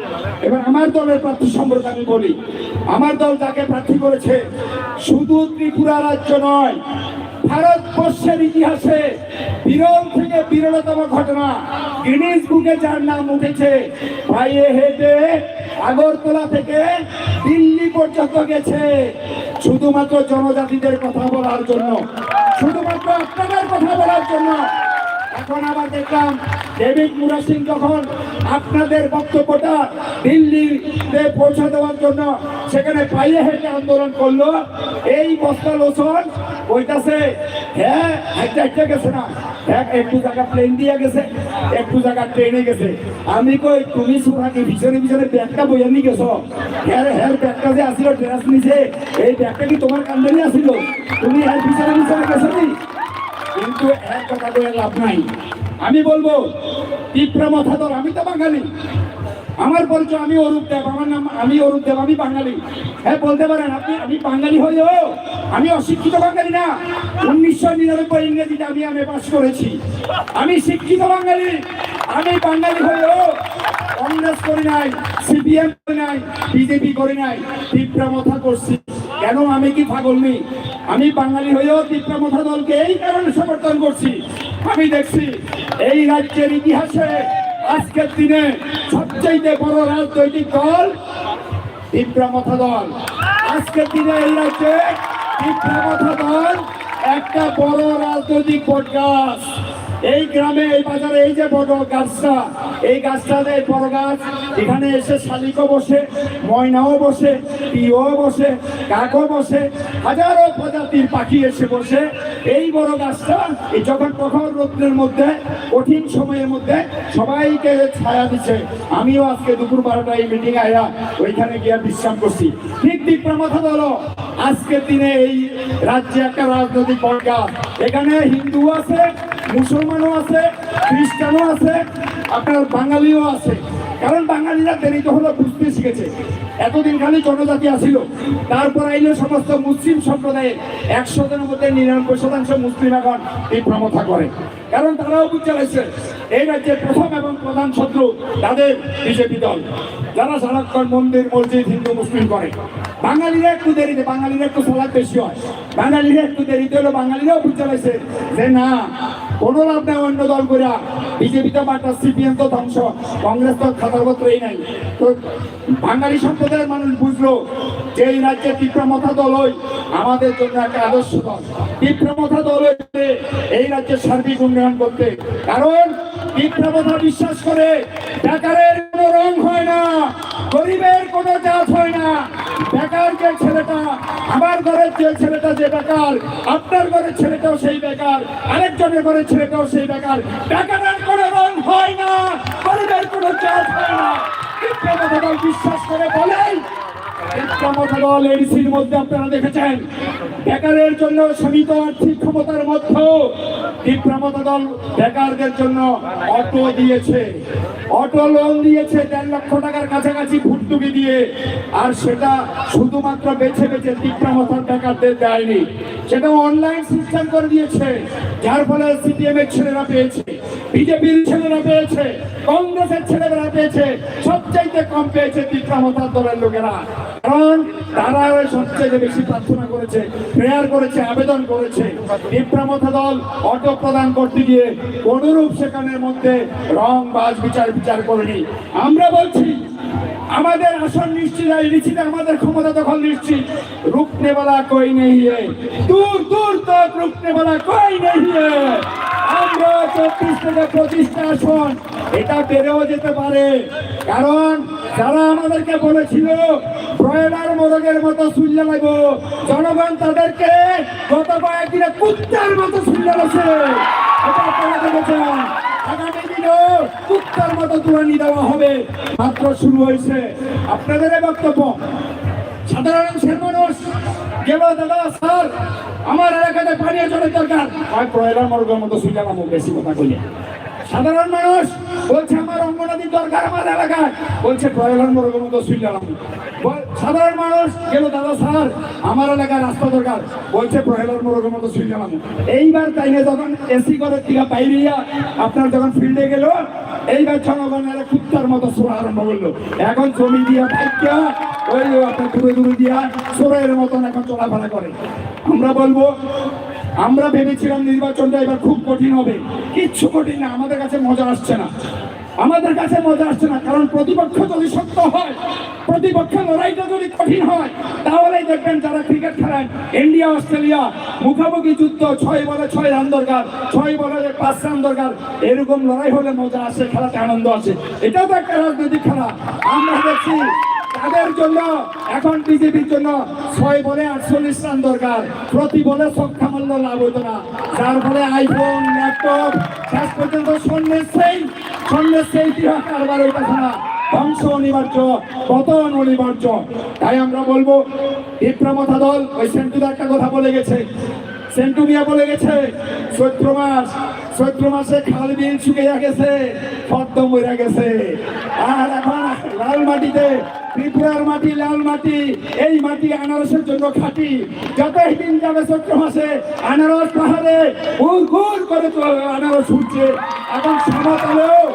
এবার আমার দলের প্রার্থী সম্পর্কে আমি বলি, আমার দল যাকে প্রার্থী করেছে, শুধু ত্রিপুরা রাজ্য নয়, ভারতবর্ষের ইতিহাসে বিরল থেকে বিরলতম ঘটনা, গিনিস বুকে যার নাম উঠেছে, পায়ে হেঁটে আগরতলা থেকে দিল্লি পর্যন্ত গেছে শুধুমাত্র জনজাতিদের কথা বলার জন্য, শুধুমাত্র আপনাদের কথা বলার জন্য। এখন আবার দেখলাম ডেভিড মুরাসিং যখন আপনাদের বক্তব্যটা দিল্লিতে পৌঁছে দেওয়ার জন্য সেখানে পায়ে হেঁটে আন্দোলন করলো, এই বস্তা লোচন কইতাছে, হ্যাঁ, হাইটে হাইটে গেছে না, এক, একটু জায়গা প্লেন দিয়ে গেছে, একটু জায়গা ট্রেনে গেছে। আমি কই, তুমি সুরাকে পিছনে পিছনে ব্যাগটা বইয়া নিয়ে গেছো? হ্যাঁ, হ্যাঁ, ব্যাগটা যে আসিল ড্রেস নিচে, এই ব্যাগটা কি তোমার কান্দানি আসিল? তুমি এর পিছনে পিছনে গেছো নি? কিন্তু এক কথা বলে লাভ নাই। আমি বলবো, তিপ্রা মথা দল, আমি তো বাঙালি। আমার পরিচয়, আমি অরূপ দেব, আমার নাম, আমি অরূপ দেব, আমি বাঙালি। হ্যাঁ, বলতে পারেন আপনি, আমি বাঙালি হয়েও আমি অশিক্ষিত বাঙালি না। উনিশশো নিরানব্বই ইংরেজিতে আমি এমএ পাস করেছি। আমি শিক্ষিত বাঙালি। আমি বাঙালি হয়েও কংগ্রেস করি নাই, সিপিএম করি নাই, বিজেপি করি নাই, তিপ্রা মথা করছি। কেন, আমি কি পাগল নি? আমি বাঙালি হয়েও তিপ্রা মথা দলকে এই কারণে সমর্থন করছি। আমি দেখছি এই রাজ্যের ইতিহাসে আজকের দিনে সবচেয়ে বড় রাজনৈতিক দল তিপ্রা মথা দল। আজকের দিনে এই রাজ্যে তিপ্রা মথা দল একটা বড় রাজনৈতিক বট গাছ। এই গ্রামে, এই বাজারে এই যে বট গাছটা, এই গাছটা যে বড় গাছ, এখানে এসে শালিকও বসে, ময়নাও বসে, টিও বসে, কাকও বসে, হাজারো প্রজাতির পাখি এসে বসে। এই বড় গাছটা এই যখন প্রখর রৌদ্রের মধ্যে, কঠিন সময়ের মধ্যে সবাইকে ছায়া দিচ্ছে। আমিও আজকে দুপুর বারোটায় এই মিটিং আয়া ওইখানে গিয়ে বিশ্রাম করছি। ঠিক তিপ্রা মথা দল আজকের দিনে এই রাজ্যে একটা রাজনৈতিক বটগাছ। এখানে হিন্দু আছে, মুসলমানও আছে, খ্রিস্টানও আছে, আপনার বাঙালিও আছে। কারণ বাঙালিরা দেরিতে হলো বুঝতে শিখেছে। এতদিন খালি জনজাতি আছিল, তারপর আইলো সমস্ত মুসলিম সম্প্রদায়ের একশো জনের মধ্যে নিরানব্বই শতাংশ মুসলিম এখন তিপ্রা মথা করে। কারণ তারাও বুঝতে পারছে এই রাজ্যের প্রথম এবং প্রধান শত্রু তাদের বিজেপি দল, যারা সারাক্ষণ মন্দির মসজিদ হিন্দু মুসলিম করে। বাঙালিরা একটু দেরিতে, বাঙালিরা একটু সালাদ বেশি হয়, বাঙালিরা একটু দেরিতে হলো, বাঙালিরাও বুঝতে পারছে যে না, কোনো লাভ নাই অন্য দল করে। বিজেপি তো বাটা, সিপিএম তো ধ্বংস, কংগ্রেস তো খাতার পত্রই নাই। তো বাঙালি সম্প্রদায়ের মানুষ বুঝলো যে এই রাজ্যে তিপ্রা মথা দলই আমাদের জন্য একটা আদর্শ দল। তিপ্রা মথা দল হচ্ছে এই রাজ্যের সার্বিক উন্নয়ন করতে। কারণ তিপ্রা মথা বিশ্বাস করে বেকারের কোনো রং হয় না, গরিবের কোনো জাত হয় না। বেকার যে ছেলেটা, আমার ঘরের যে ছেলেটা যে বেকার, আপনার ঘরের ছেলেটাও সেই বেকার, আরেকজনের ঘরের ছেলেটাও সেই বেকার। বেকারের কোনো রং হয় না, গরিবের কোনো জাত হয় না। তিপ্রা মথা দল বিশ্বাস করে বলেই তিপ্রা মথা দল এডিসির মধ্যে আপনারা দেখেছেন, বেকারের জন্য সীমিত আর্থিক ক্ষমতার মধ্যেও তিপ্রা মথা দল বেকারদের জন্য অটো দিয়েছে, অটো লোন দিয়েছে দেড় লক্ষ টাকার কাছাকাছি ভর্তুকি দিয়ে। আর সেটা শুধুমাত্র বেছে বেছে তিপ্রা মথার বেকারদের দেয়নি, সেটা অনলাইন সিস্টেম করে দিয়েছে, যার ফলে সিপিএম এর ছেলেরা পেয়েছে, বিজেপির ছেলেরা পেয়েছে, কংগ্রেসের ছেলেরা পেয়েছে, সবচাইতে কম পেয়েছে তিপ্রা মথার দলের লোকেরা। কারণ তারা সবচেয়ে বেশি প্রার্থনা করেছে, প্রেয়ার করেছে, আবেদন করেছে। তিপ্রা মথা দল অটো প্রদান করতে গিয়ে কোনোরূপ সেখানের মধ্যে রং বাজ বিচার বিচার করেনি। আমরা বলছি, আমাদের আসন নিশ্চিত, এই নিশ্চিত আমাদের ক্ষমতা দখল নিশ্চিত। রুকনে ওয়ালা কোই নেই হে, দূর দূর তক রুকনে ওয়ালা কোই নেই হে। আমরা চব্বিশ থেকে পঁচিশটা আসন, এটা বেড়েও যেতে পারে। কারণ যারা আমাদেরকে বলেছিল ব্রয়লার মোরগের মতো সুইল্লা লাগবো, জনগণ তাদেরকে গত কয়েকদিনে কুত্তার মতো সুইল্লা লাগছে। এটা আপনারা দেখেছেন। আগামী দিনেও কুত্তার মতো তুলানি দেওয়া হবে। মাত্র শুরু হয়েছে আপনাদের এই বক্তব্য। সাধারণ মানুষের মানুষ গেল, "দাদা, স্যার, আমার এলাকাতে পানীয় জলের দরকার।" হয় ব্রয়লার মোরগের মতো সুইল্লা নামো, বেশি কথা কইলে। সাধারণ মানুষ বলছে, "আমার অঙ্গনাদির দরকার আমার এলাকায়।" বলছে, "ব্রয়লার মোরগের মতো সুইল্লা নামো।" বল-, সাধারণ মানুষ গেল, "দাদা, স্যার, আমার এলাকায় রাস্তা দরকার।" বলছে, "ব্রয়লার মোরগের মতো সুইল্লা নামো।" এইবার তাই না, যখন এসি ঘরের দিকে বাইরে ইয়া আপনার যখন ফিল্ডে গেল, এইবার জনগণ এরা কুত্তার মতো সরা আরম্ভ করলো। এখন জমি দিয়া ভাগ্যা ওই আপনার দূরে দূরে দিয়া সরের মতন এখন চলাফেরা করে। আমরা বলবো, আমরা ভেবেছিলাম নির্বাচনটা এবার খুব কঠিন হবে, কিচ্ছু কঠিন না, আমাদের কাছে মজা আসছে না, আমাদের কাছে মজা আসছে না। কারণ প্রতিপক্ষ যদি শক্ত হয়, প্রতিপক্ষের লড়াইটা যদি কঠিন হয়, তাহলেই দেখবেন যারা ক্রিকেট খেলেন, ইন্ডিয়া অস্ট্রেলিয়া মুখামুখি যুদ্ধ, ছয় বলে ছয় রান দরকার, ছয় বলে পাঁচ রান দরকার, এরকম লড়াই হলে মজা আসে, খেলাতে আনন্দ আসে। এটাও তো একটা রাজনৈতিক খেলা। আমরা দেখছি তাদের জন্য, এখন বিজেপির জন্য ছয় বলে আটচল্লিশ রান দরকার, প্রতি বলে ছক্কা মারলে লাভ হতো না, যার ফলে আইফোন, ল্যাপটপ, শেষ পর্যন্ত স্বর্ণের সেই, স্বর্ণের সেই টিয়া কারবার হইতেছে না। ধ্বংস অনিবার্য, পতন অনিবার্য। তাই আমরা বলবো, তিপ্রা মথা দল, ওই সেন্টুদা একটা কথা বলে গেছে, সেন্টু মিয়া বলে গেছে, চৈত্র মাস, চৈত্র মাসে খাল বিল শুকিয়ে গেছে, পদ্ম মরে গেছে। আর এখন লাল মাটিতে, ত্রিপুরার মাটি, লাল মাটি, এই মাটি আনারসের জন্য খাঁটি। যতই দিন যাবে চৈত্র মাসে আনারস পাহাড়ে গুড় গুড় করে তো আনারস উঠছে। এখন সমতলেও,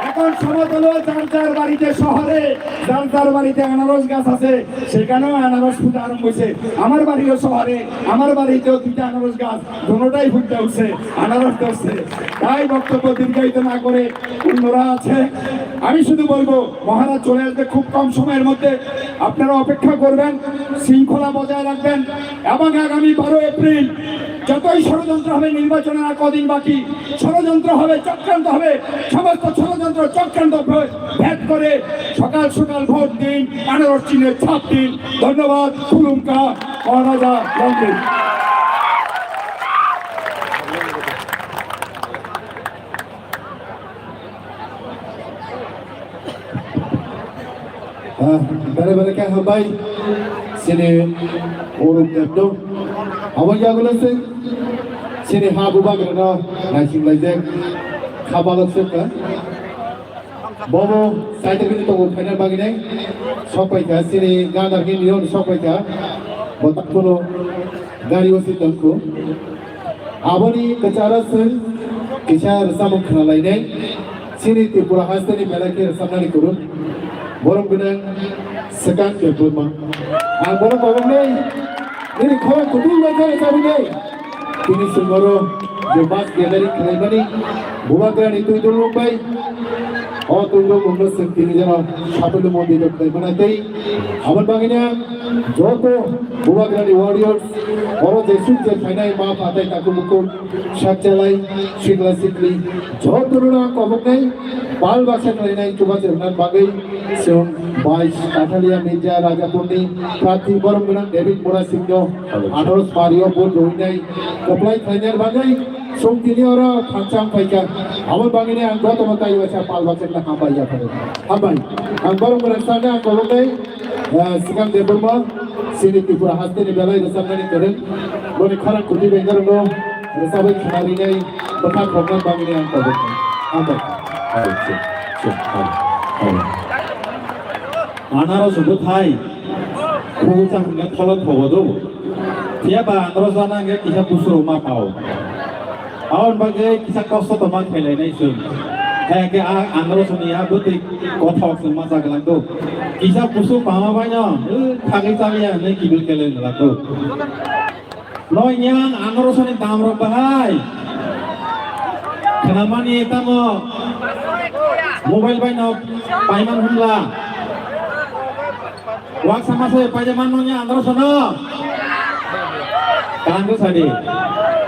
এখন সমতলেও যার যার বাড়িতে, শহরে যার যার বাড়িতে আনারস গাছ আছে, সেখানেও আনারস ফুটা আরম্ভ হয়েছে। আমার বাড়িও শহরে, আমার বাড়িতেও দুইটা আনারস গাছ, দুটোটাই ফুটতে উঠছে, আনারস ধরছে। তাই বক্তব্য দীর্ঘায়িত না করে অন্যরা আছে, আমি শুধু বলবো, মহারাজ চলে আসবে খুব কম সময়ের মধ্যে, আপনারা অপেক্ষা করবেন, শৃঙ্খলা বজায় রাখবেন এবং আগামী বারো এপ্রিল যতই ষড়যন্ত্র হবে, নির্বাচনের আর কদিন বাকি, ষড়যন্ত্র হবে, চক্রান্ত হবে, সমস্ত ষড়যন্ত্র চক্রান্ত ভে-, ভেদ করে সকাল সকাল ভোট দিন, আনারস চিহ্নে ছাপ দিন। ধন্যবাদ। খুলুমকা। মহারাজা Ranjit. Ah, bere bere khe hambai, chini Orup Debno. Abo yagulo se, chini ha bubagrano naising laijak, kha balok se ka. Bobo saitagini tongo phaina bagini, sok paikha, chini gadar hini yon sok paikha, bo takhuno gari o si tongkhu. Aboni kwcharo chwng kisa rwchapmung khwnalainai. Chini Tripura hasteni belai khe rwchapnani kwrwng. Borom gwnang swkang Debbarma. Ang borom koboknai nini khorang kutung bai khe rwchabinai. Tini chwng oro je mass gathering khlaimani bubagrani twi dulmung bai. O twi dulmungno chwng tini jeno Sapullo mondir o khlaimana tei aboni bagwino joto bubagrani warriors, oro jesuk je phainai ma phatai takhuk bukhuk, sakchalai, sikla sikli, jotono ang koboknai, pal baksa khlainai chubachu rwna bagwi chwng bais Kathalia Mirza Rajapurni prarthi borom gwnang David Murasingno atharo sari o vote rwinai kwplai khlainani bagwi chwng tini oro thansa wng phaikha. Aboni bagwino ang jotono tai waisa pal baksa khe hambai yapharo. Hambai. Ang borom gwnang sano ang koboknai. Ah, swkang Debbarma, chini Tripura hasteni belai rwchapnani kwrwng, boni khorang kuti bengerokno rwchabwi khwnarinai bwkha khokna bagwini ang koboknai. Hambai. Hai, chwng, chwng, hai, hai. Anaro se bwthai, khuguksa hwnkhe tholok thogo do. Phiya ba anaro sana hwnkhe kisa busurok ma pao. Aboni bagwi kisa kosto tongma khailainai chwng. Hai khe a angrosoni a bwtwi kothok chwng ma chagwlak do. Kisa kusu pama baino, "Wng, thagwi chaliya," hinwi kibil keleng glak do. Noi yang angrosoni damrok bahai. Khnamani tamo mobile baino paiman hwnla. Waksa masa bai paijak man nung ya andro sono. Kalang khe sadi.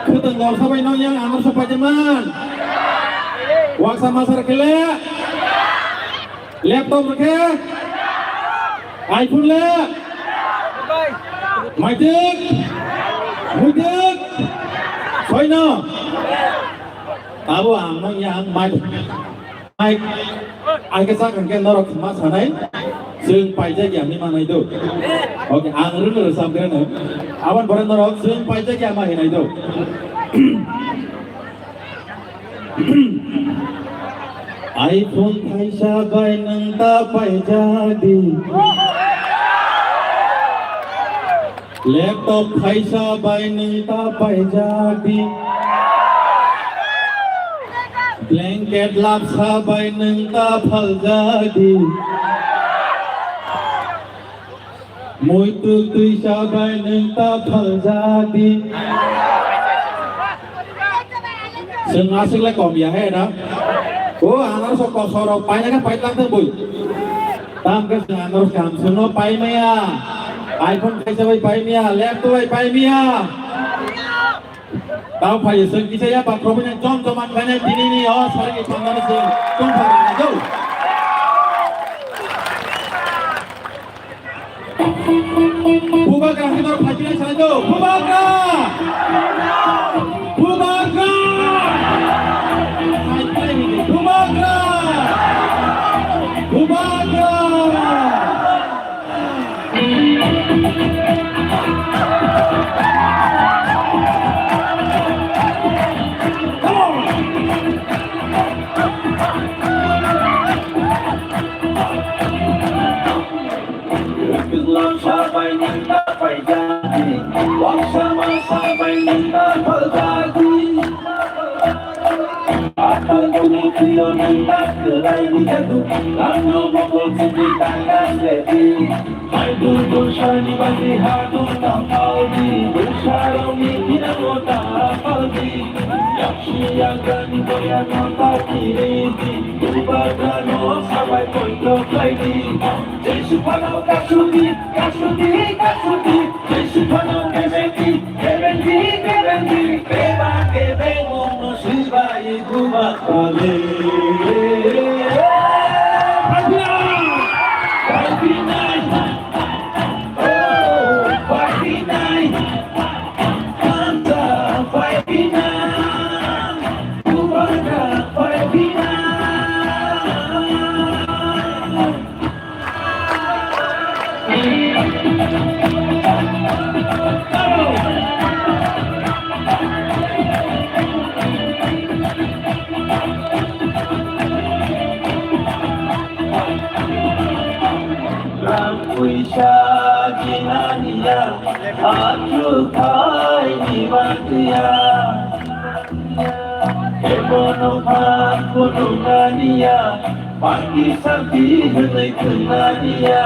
Khwtwng gor sabai nung ya andro so paijak man. Waksa masa rwkhe le. Laptop rwkhe. iPhone le. Maitik. Muitik. Soino. Tabo ang nung ya ang mai. Ai, ai khe chak hwnkhe norok ma sanai, chwng paijak ya hinwi manai do. Okay, ang rwno rwchapgwrano. Aboni pore norok chwng paijak ya ma hinai do. iPhone thaisa bai nwng ta paijak di. Laptop thaisa bai nwng ta paijak di. Blanket lapsa bai nwng ta phaljak di. Muituk twisa bai nwng ta phaljak di. Chwng aswk le kom ya he na. O anarso kosoro paina khe paitlang thang bui. Tam khe chwng anarso kam chwngno paimaya. iPhone kaisa bai paimaya, laptop bai paimaya. Tao phai chwng kisa ya ba khoboi nang chom chom ang kanya tini ni o sari ni pangani chwng chom phai nang do. Bubagra hwnwi norok phai philai sanai do. Bubagra! Bubagra! Phai philai hwnwi. Bubagra! Bubagra! Come on! Islam sabai nang ta paijak di, Waksa ma sabai nang ta phaljak di. Atal kunu tiyo nang ta kwlai di jadu, lamno mokol sidi tangka sledi. Aidu dosani bagi hadu ta phaldi, dosaroni kinamo ta phaldi. Yaksi yagani boya no ta kiridi, Bubagrano sabai poito khlaidi. Jesu phano kasudi, kasudi, kasudi. Jesu phano kebendi, kebendi, kebendi. Puisa jinaniya, athukai ni batiya. Ebono pha khulumaniya, paki santi hwnwi thwngmaniya.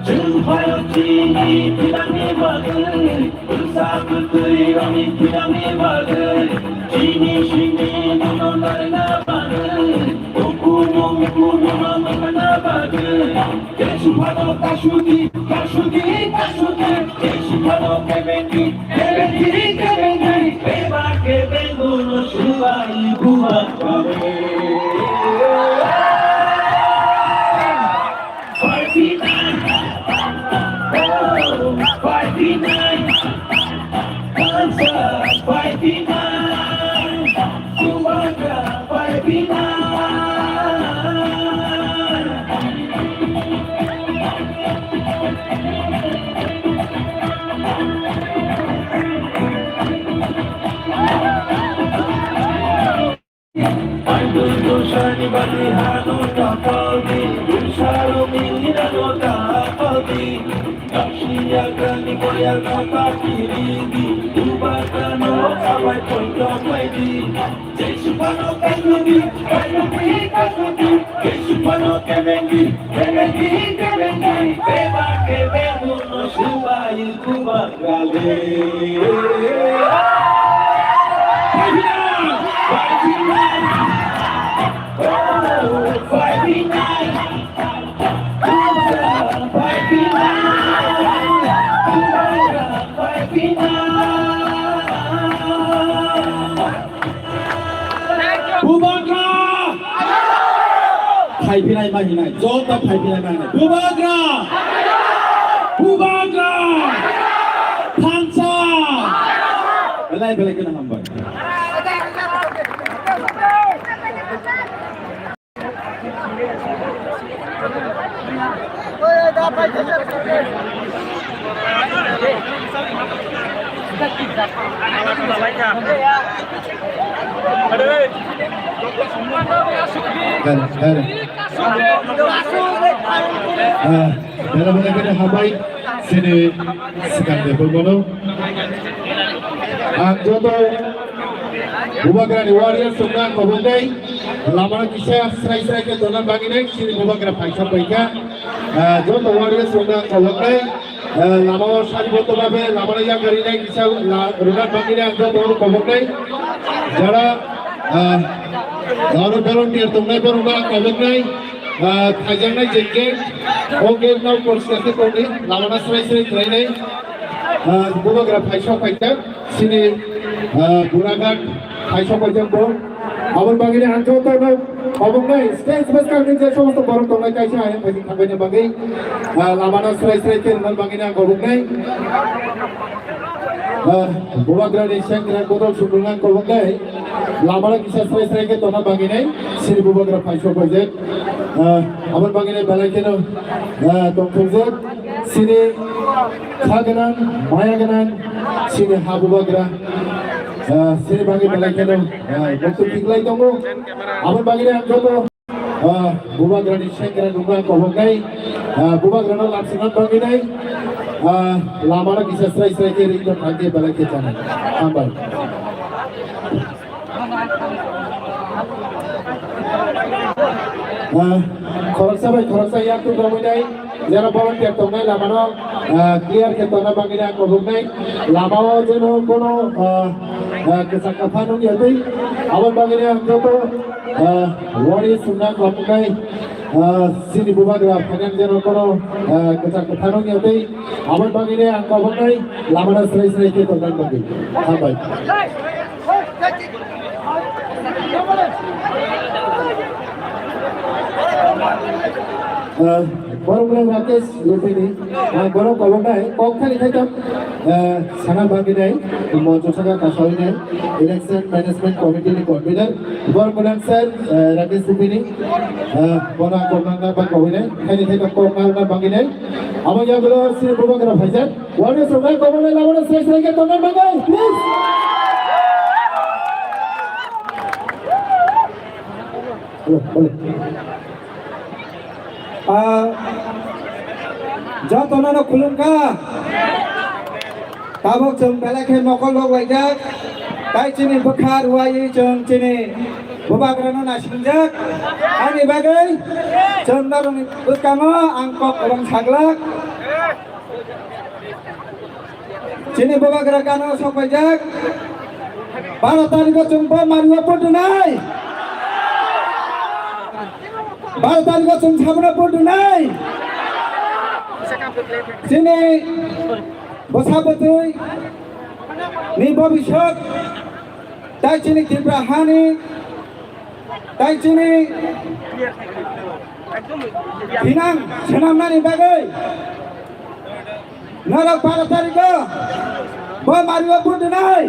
Chwng phaio chini thinangni bagwi, bwsa bwtwi rokni thinangni bagwi. Chini simi nono narwkna bagwi, ukumu ukumu ma manna bagwi. Kesu phano kasuki, kasuki, kasuki. Kesu phano kebengi, kebengi, kebengi. Beba kebengu no subai buba. Fighting night. Oh, fighting night. Dancer, fighting night. Bubagra, fighting night. Aidul Dusani bali hanu tapaldi, Dusarumi nirano tapaldi. Dakshiya kani koya kata kiridi, Dubakano abai koito kaidi. Jesu pano kainudi, kainudi, kainudi. Jesu pano kemendi, kemendi, kemendi. Beba kebengu no subai. Bubagra! Phaiphinai ma hinai, joto phaiphinai ma hinai. Bubagra! Bubagra! Thansa! Belai belai kheno hambai. Kan, kan. Ah, belai belai kheno hambai. Sini sekarang dia berbono. Ang joto Bubagrani warriors rokno ang koboknai, lamano kisa srai srai khe tongna bagwi nai, sini Bubagra phaisa paikha. Ah, joto warriors rokno ang koboknai, ah, lamao saribottho bhabe lamano yakarinai kisa la-, rwna bagwi nai ang joto koboknai. Jara, ah, aro volunteer tongnai borokno ang koboknai, ah, khaijaknai je gate, o gate no poriskar khe tongdi, lamano srai srai khlainai. Ah, Bubagra phaisa paikha. Sini, ah, Buraghat phaisa paijak bo. Aboni bagwi ang jotono koboknai stage bwskangni je somosto borok tongnai kaisa ayang phaising thangbaina bagwi, ah, lamano srai srai khe rwna bagwi ang koboknai. Ah, Bubagrani sengkrak bodol sukrwngna ang koboknai. Lamano kisa srai srai khe tongna bagwi nai sini Bubagra phaisa paijak. Ah, aboni bagwi belai kheno, ah, tongthokjak. Sini kha gwnang, maya gwnang, sini ha Bubagra, ah, sini bagwi belai kheno, ah, muktwi khiklai tongo. Aboni bagwi ang joto, ah, Bubagrani sengkrak rokno koboknai, ah, Bubagrano lamsina bagwi nai, ah, lamano kisa srai srai khe ring tong thangkhe belai khe chanai. Hambai. Ah, khoroksa bai khoroksa yak tuk romwi nai, jera volunteer tongnai lamano, ah, clear khe tongna bagwi nai ang koboknai. Lamao jeno kono, ah, ah, kwchak kwpha nung ya twi, aboni bagwi nai ang joto, ah, wari sumna koboknai. Ah, sini Bubagra phainani jeno kono, ah, kwchak kwpha nung ya twi, aboni bagwi nai ang koboknai lamano srai srai khe tongna bagwi. Hambai. Ah, borok rok Rakesh Lupini, ah, borok kobok nai, kok thani thai tam, ah, sana bagwi nai, mo chosaka kasoi nai, election management committee ni convener, borok rok sir, ah, Rakesh Lupini, ah, bona kok nang na bang koboi nai, thani thai tam kok nang na bagwi nai, abo yagulo sini bubagra phaijak, wani sobai kobok nai, labo na srai srai ke tongnai bagwi, please. Hello, hello. Ah, jotono no khulumkha. Tabuk chwng belai khe mokol rok laijak. Tai chini bwkha rwui chwng chini bubagrano naisingjak. Ani bagwi chwng norokni bwskango ang kok kwbang saglak. Chini bubagra gana sok paijak. Baro tariko chwng bo Mario vote rwnai. Baro tariko chwng sabono vote rwnai. Chini bwsa bwtwi ni bobiswt tai chini Tripura hani tai chini thinang swnamnani bagwi norok baro tariko bo Mario vote rwnai.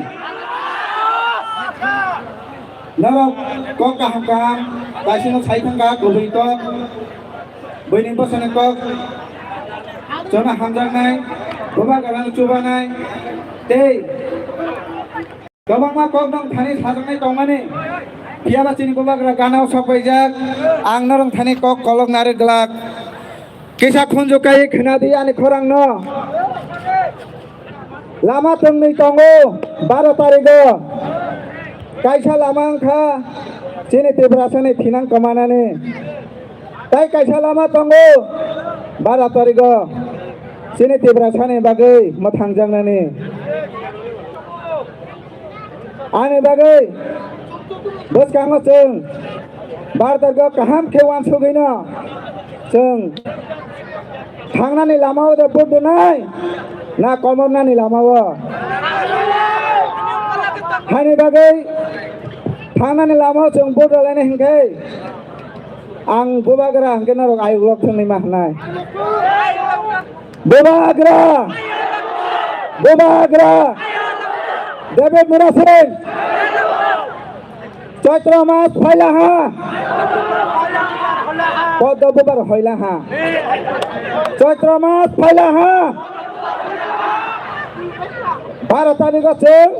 Norok kok kaham kaham kaisino sai thangkha, kubui kok, buini bosoni kok, chwngno hamjaknai, bubagrano chubanai, tei kwbangma kok nong thani sajaknai tongmani. Phiyaba chini bubagra ganao sok paijak, ang norok thani kok kolok narwk glak. Kisa khunju kai khwnadi ani khorangno. Lama tongwi tongo baro tarigo. Kaisa lama wngkha chini Tiprasani thinang kwmanani. Tai kaisa lama tongo baro tarigo chini Tiprasani bagwi mwthangjaknani. Ani bagwi bwskango chwng bardargo kaham khe uansugwino chwng thangnani lamao de vote rwnai na komornani lamao? Haini bagwi thangnani lamao chwng vote rwlainai hinkhe ang bubagra hinkhe norok ayuk rok thwngwi ma hwnai. Bubagra! Bubagra! David Murasing! Chaitra mas phaila ha! Poddo bubar hoila ha! Chaitra mas phaila ha! Baro tarigo chwng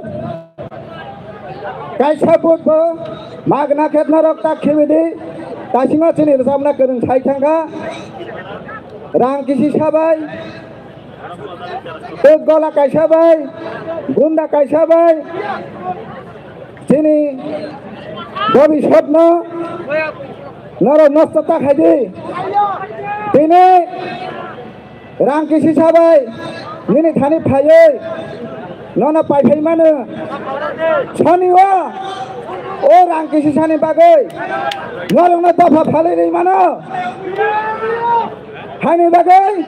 kaisa vote bo magna khe norok tak khibidi. Taisingo chini rwchapna kwrwng sai thangkha. Rang kisi sabai, tok gola kaisa bai, gunda kaisa bai, chini bobiswtno norok nosto ta khaidi. Tini rang kisi sabai, nini thani phaiwi nono paiphai mano. Sani o, o rang kisi sani bagwi norokno dopha phalwi rwi mano. Hani bagwi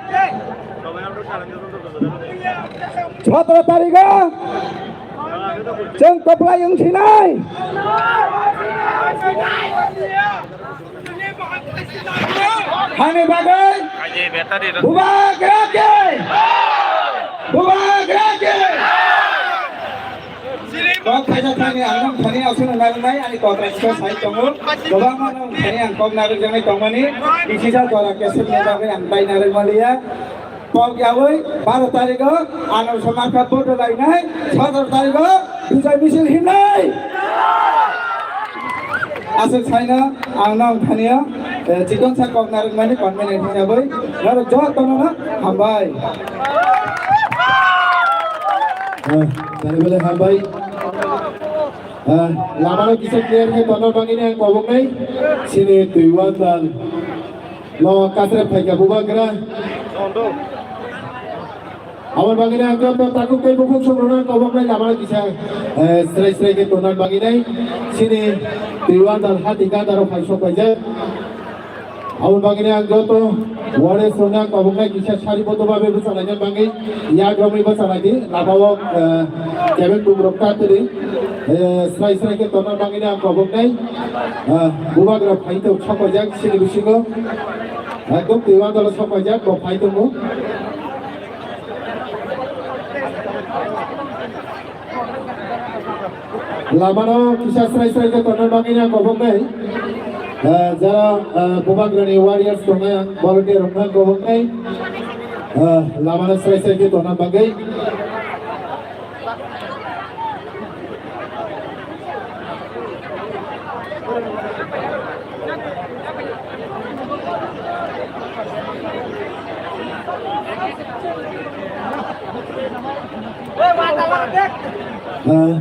sotoro tarigo chwng kwplai wngsinai. Hani bagwi bubagra khe, bubagra khe. Kok khaijak thani ang nang thani aswk nang narwknai ani kok raisko sai tongo. Kwbangma nang thani ang kok narwkjaknai tongmani. Kisisa jora kesep ni bagwi ang tai narwk maliya. Kok yawi baro tarigo ano somarkha bodo lainai, sotoro tarigo bijay misil himnai. Aswk saino ang nang thani, eh, chikon sa kok narwkmani convener hisabwi norok jotono hambai. Ah, tani bole hambai. Ah, lamano kisa clear khe tongna bagwino ang koboknai sini twi wandal no kasre phaikha bubagra. Aboni bagwino ang joto takhuk tei bukhuk songrokno koboknai lamano kisa, eh, srai srai khe tongna bagwinai sini twi wandal hati gandaro phai sok paijak. Aboni bagwino ang joto ward-o songna koboknai kisa sari bodo babe bwchalaina bagwi yak romwi bwchalai di, labao, eh, kebeng bungrok ta twi, eh, srai srai khe tongna bagwino ang koboknai, eh, bubagra phaito sok paijak sini bisingo. Ekdom twi wngtalo sok paijak, bo phai tongo. Lamano kisa srai srai khe tongna bagwi ang koboknai. Ah, jara, ah, Bubagrani warriors tongnai ang volunteer rokno ang koboknai. Ah, lamano srai srai khe tongna bagwi. Ah,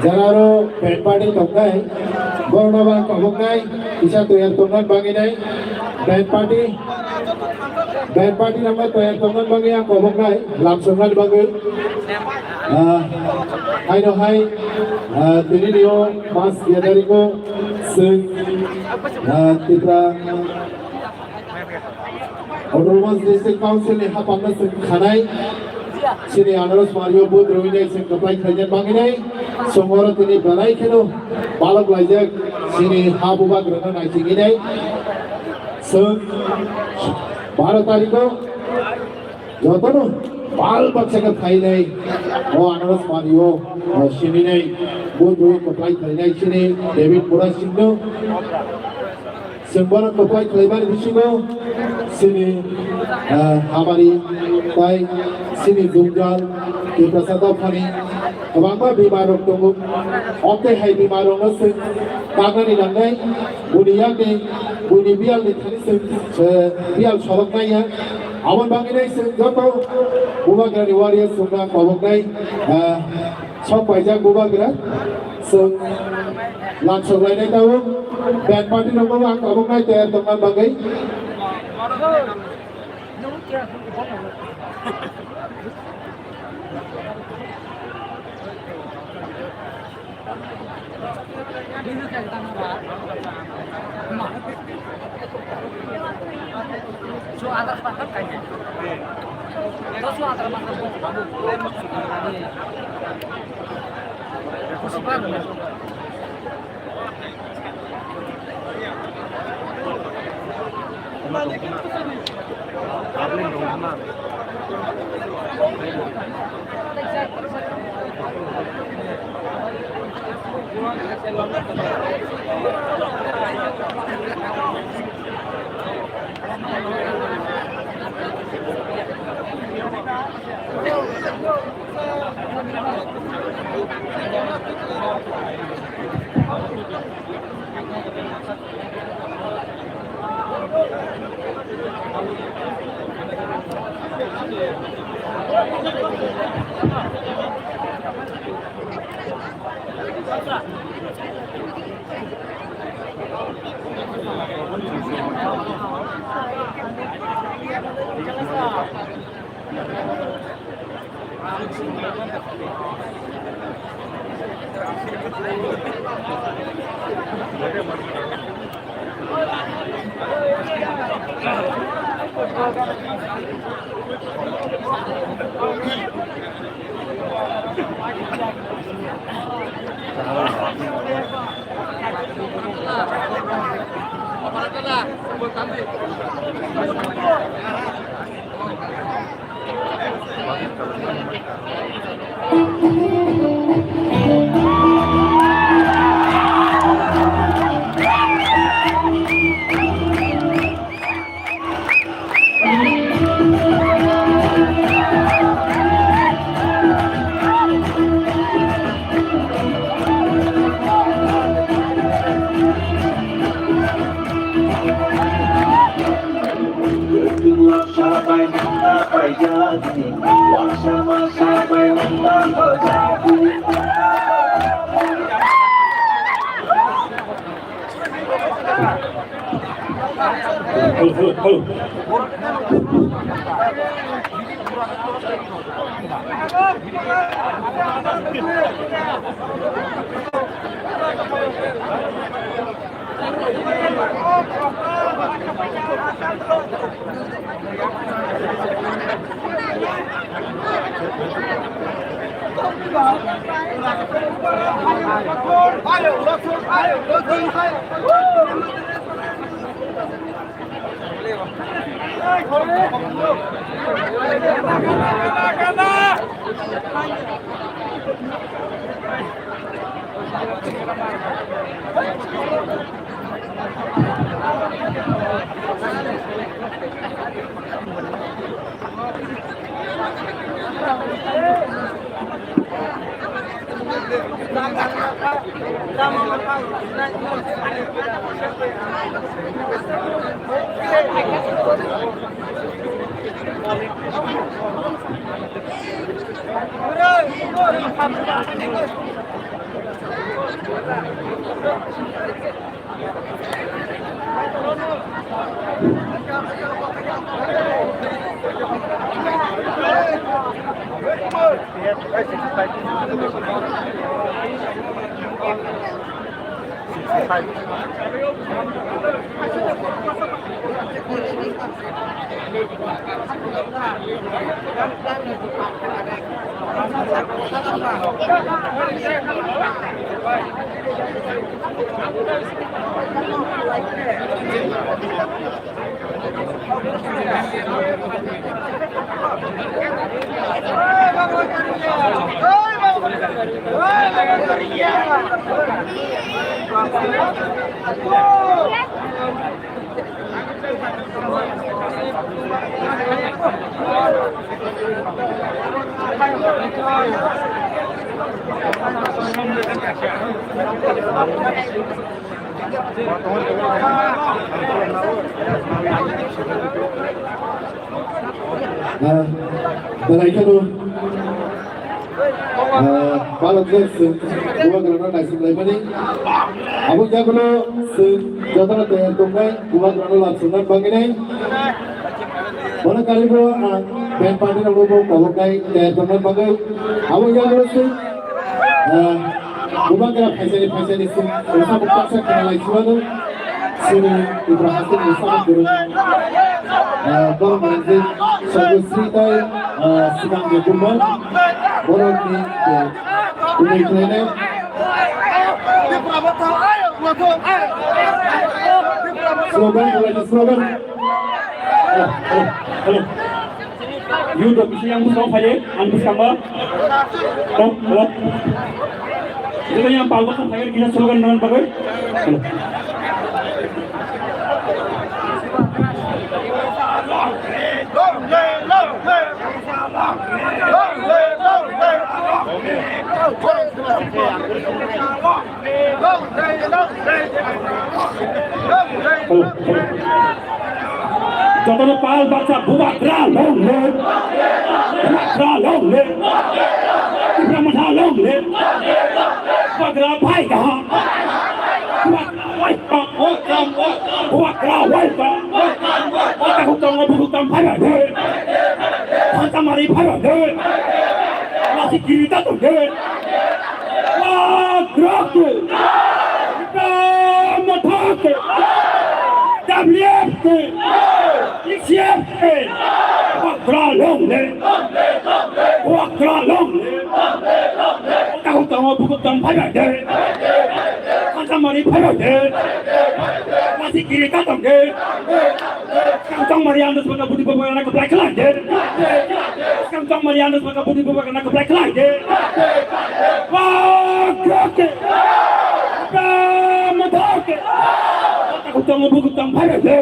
jara aro band party tongnai, borokno ba koboknai, kisa toyar tongna bagwi nai, band party. Band party rokno toyar tongna bagwi ang koboknai, lam songmani bagwi. Ah, haino hai, ah, tini ni o mas ya tariko chwng, ah, Tripura Autonomous District Council ni hapangno chwng khanai, chini Anaros Mario booth rwinai chwng kwplai khlaina bagwinai, chwng oro tini belai kheno balok laijak, chini ha bubagrano naichingwinai. Chwng baro tariko jotono bal baksa khe phainai, o Anaros Mario, o siminai, booth rwi kwplai khlainai chini David Murasingno. Chwng bono kwplai khlaimani bisingo chini, ah, hamari tai chini jwngjal Tiprasa dophani kwbangma bemar rok tongo. Amtwi hai bemar rokno chwng kagnani nangnai, buini yakni, buini biyalni thani chwng, eh, biyal soroknai ya. Aboni bagwinai chwng joto Bubagrani warriors rokno koboknai, ah, sok paijak Bubagra. Chwng Langsok lainai tabuk, band party rokno ang tabuk nai tayar tongna bagwi. Ah, belai kheno, ah, Bharat Rajya chwng bubagrano naisinglaimani. Abo yagulo chwng jotono tayar tongnai bubagrano lab swngnani bagwinai. Bono karibo ang band party rokno bo koboknai tayar tongnani bagwi. Abo yagulo chwng, ah, bubagra phaisani phaisani chwng usa buktaksa khnalai chwngno. Chini Tripura hasteni samung kwrwng, ah, borok ni je Sargosri tai, ah, Sudam Debbarma, borok ni je kunui khlainai. Slogan, slogan. Hello, hello, hello. Youth office yang bwskango phaiwi, ang bwskango. Hello, hello. Joto yang palgo kha phaiwi kisa slogan rwna bagwi. Hello. Jotono pal baksa bubagra long live. Bubagra long live. Tipra Motha long live. Bubagra phai kaham. Bubagra welcome. Bubagra welcome. Ota hukam, bukhukam phai ba de. Khantamari phai ba de. Lasi giri ta tong de. Bubagra ke. Tipra Motha ke. W F ke. E C F ke. Bubagra long live. Bubagra long live. Ota hukam, bukhukam phai ba de. Khantamari phai ba de. Lasi giri ta tong de. Skang tong mari ando saka budi baba na kaplai khlai de. Skang tong mari ando saka budi baba na kaplai khlai de. Bubagra ke. Tipra Motha ke. Ota hukam, bukhukam phai ba de.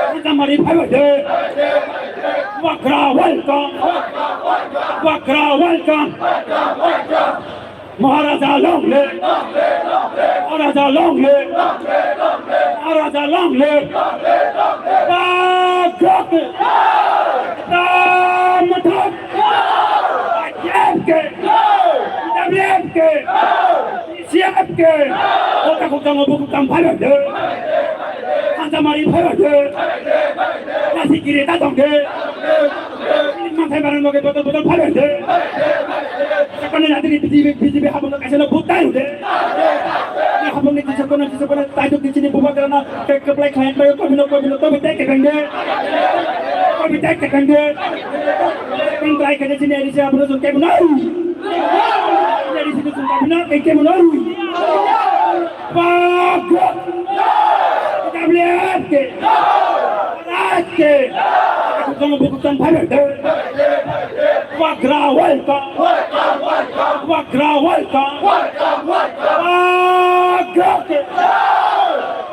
Skang tong mari phai ba de. Bubagra welcome. Bubagra welcome. Maharaja long live! Maharaja long live! Maharaja long live! Bubagra ke! Tipra Motha ke! I P F ke! W F ke! E C F ke! Ota hukam, bukhukam phai ba de! Khantamari phai ba de! Lasi giri ta tong de! Manthai barang loge bodol bodol phai de. Sakani natini B J P, B J P habang kaisa no vote dai de. Ni habang ni tisakona tisakona tajuk ni chini bubagrana ke keplai khlain bai komino komino tobi tek kebeng de. Tobi tek kebeng de. Pin trai kene chini ari se abro jun kebeng nai. Ari se jun kebeng nai kebeng nai. Bago. W F ke. Raj ke. Tong bukuk tong phai bai de. Wagra welcome. Wagra welcome. Wagra ke.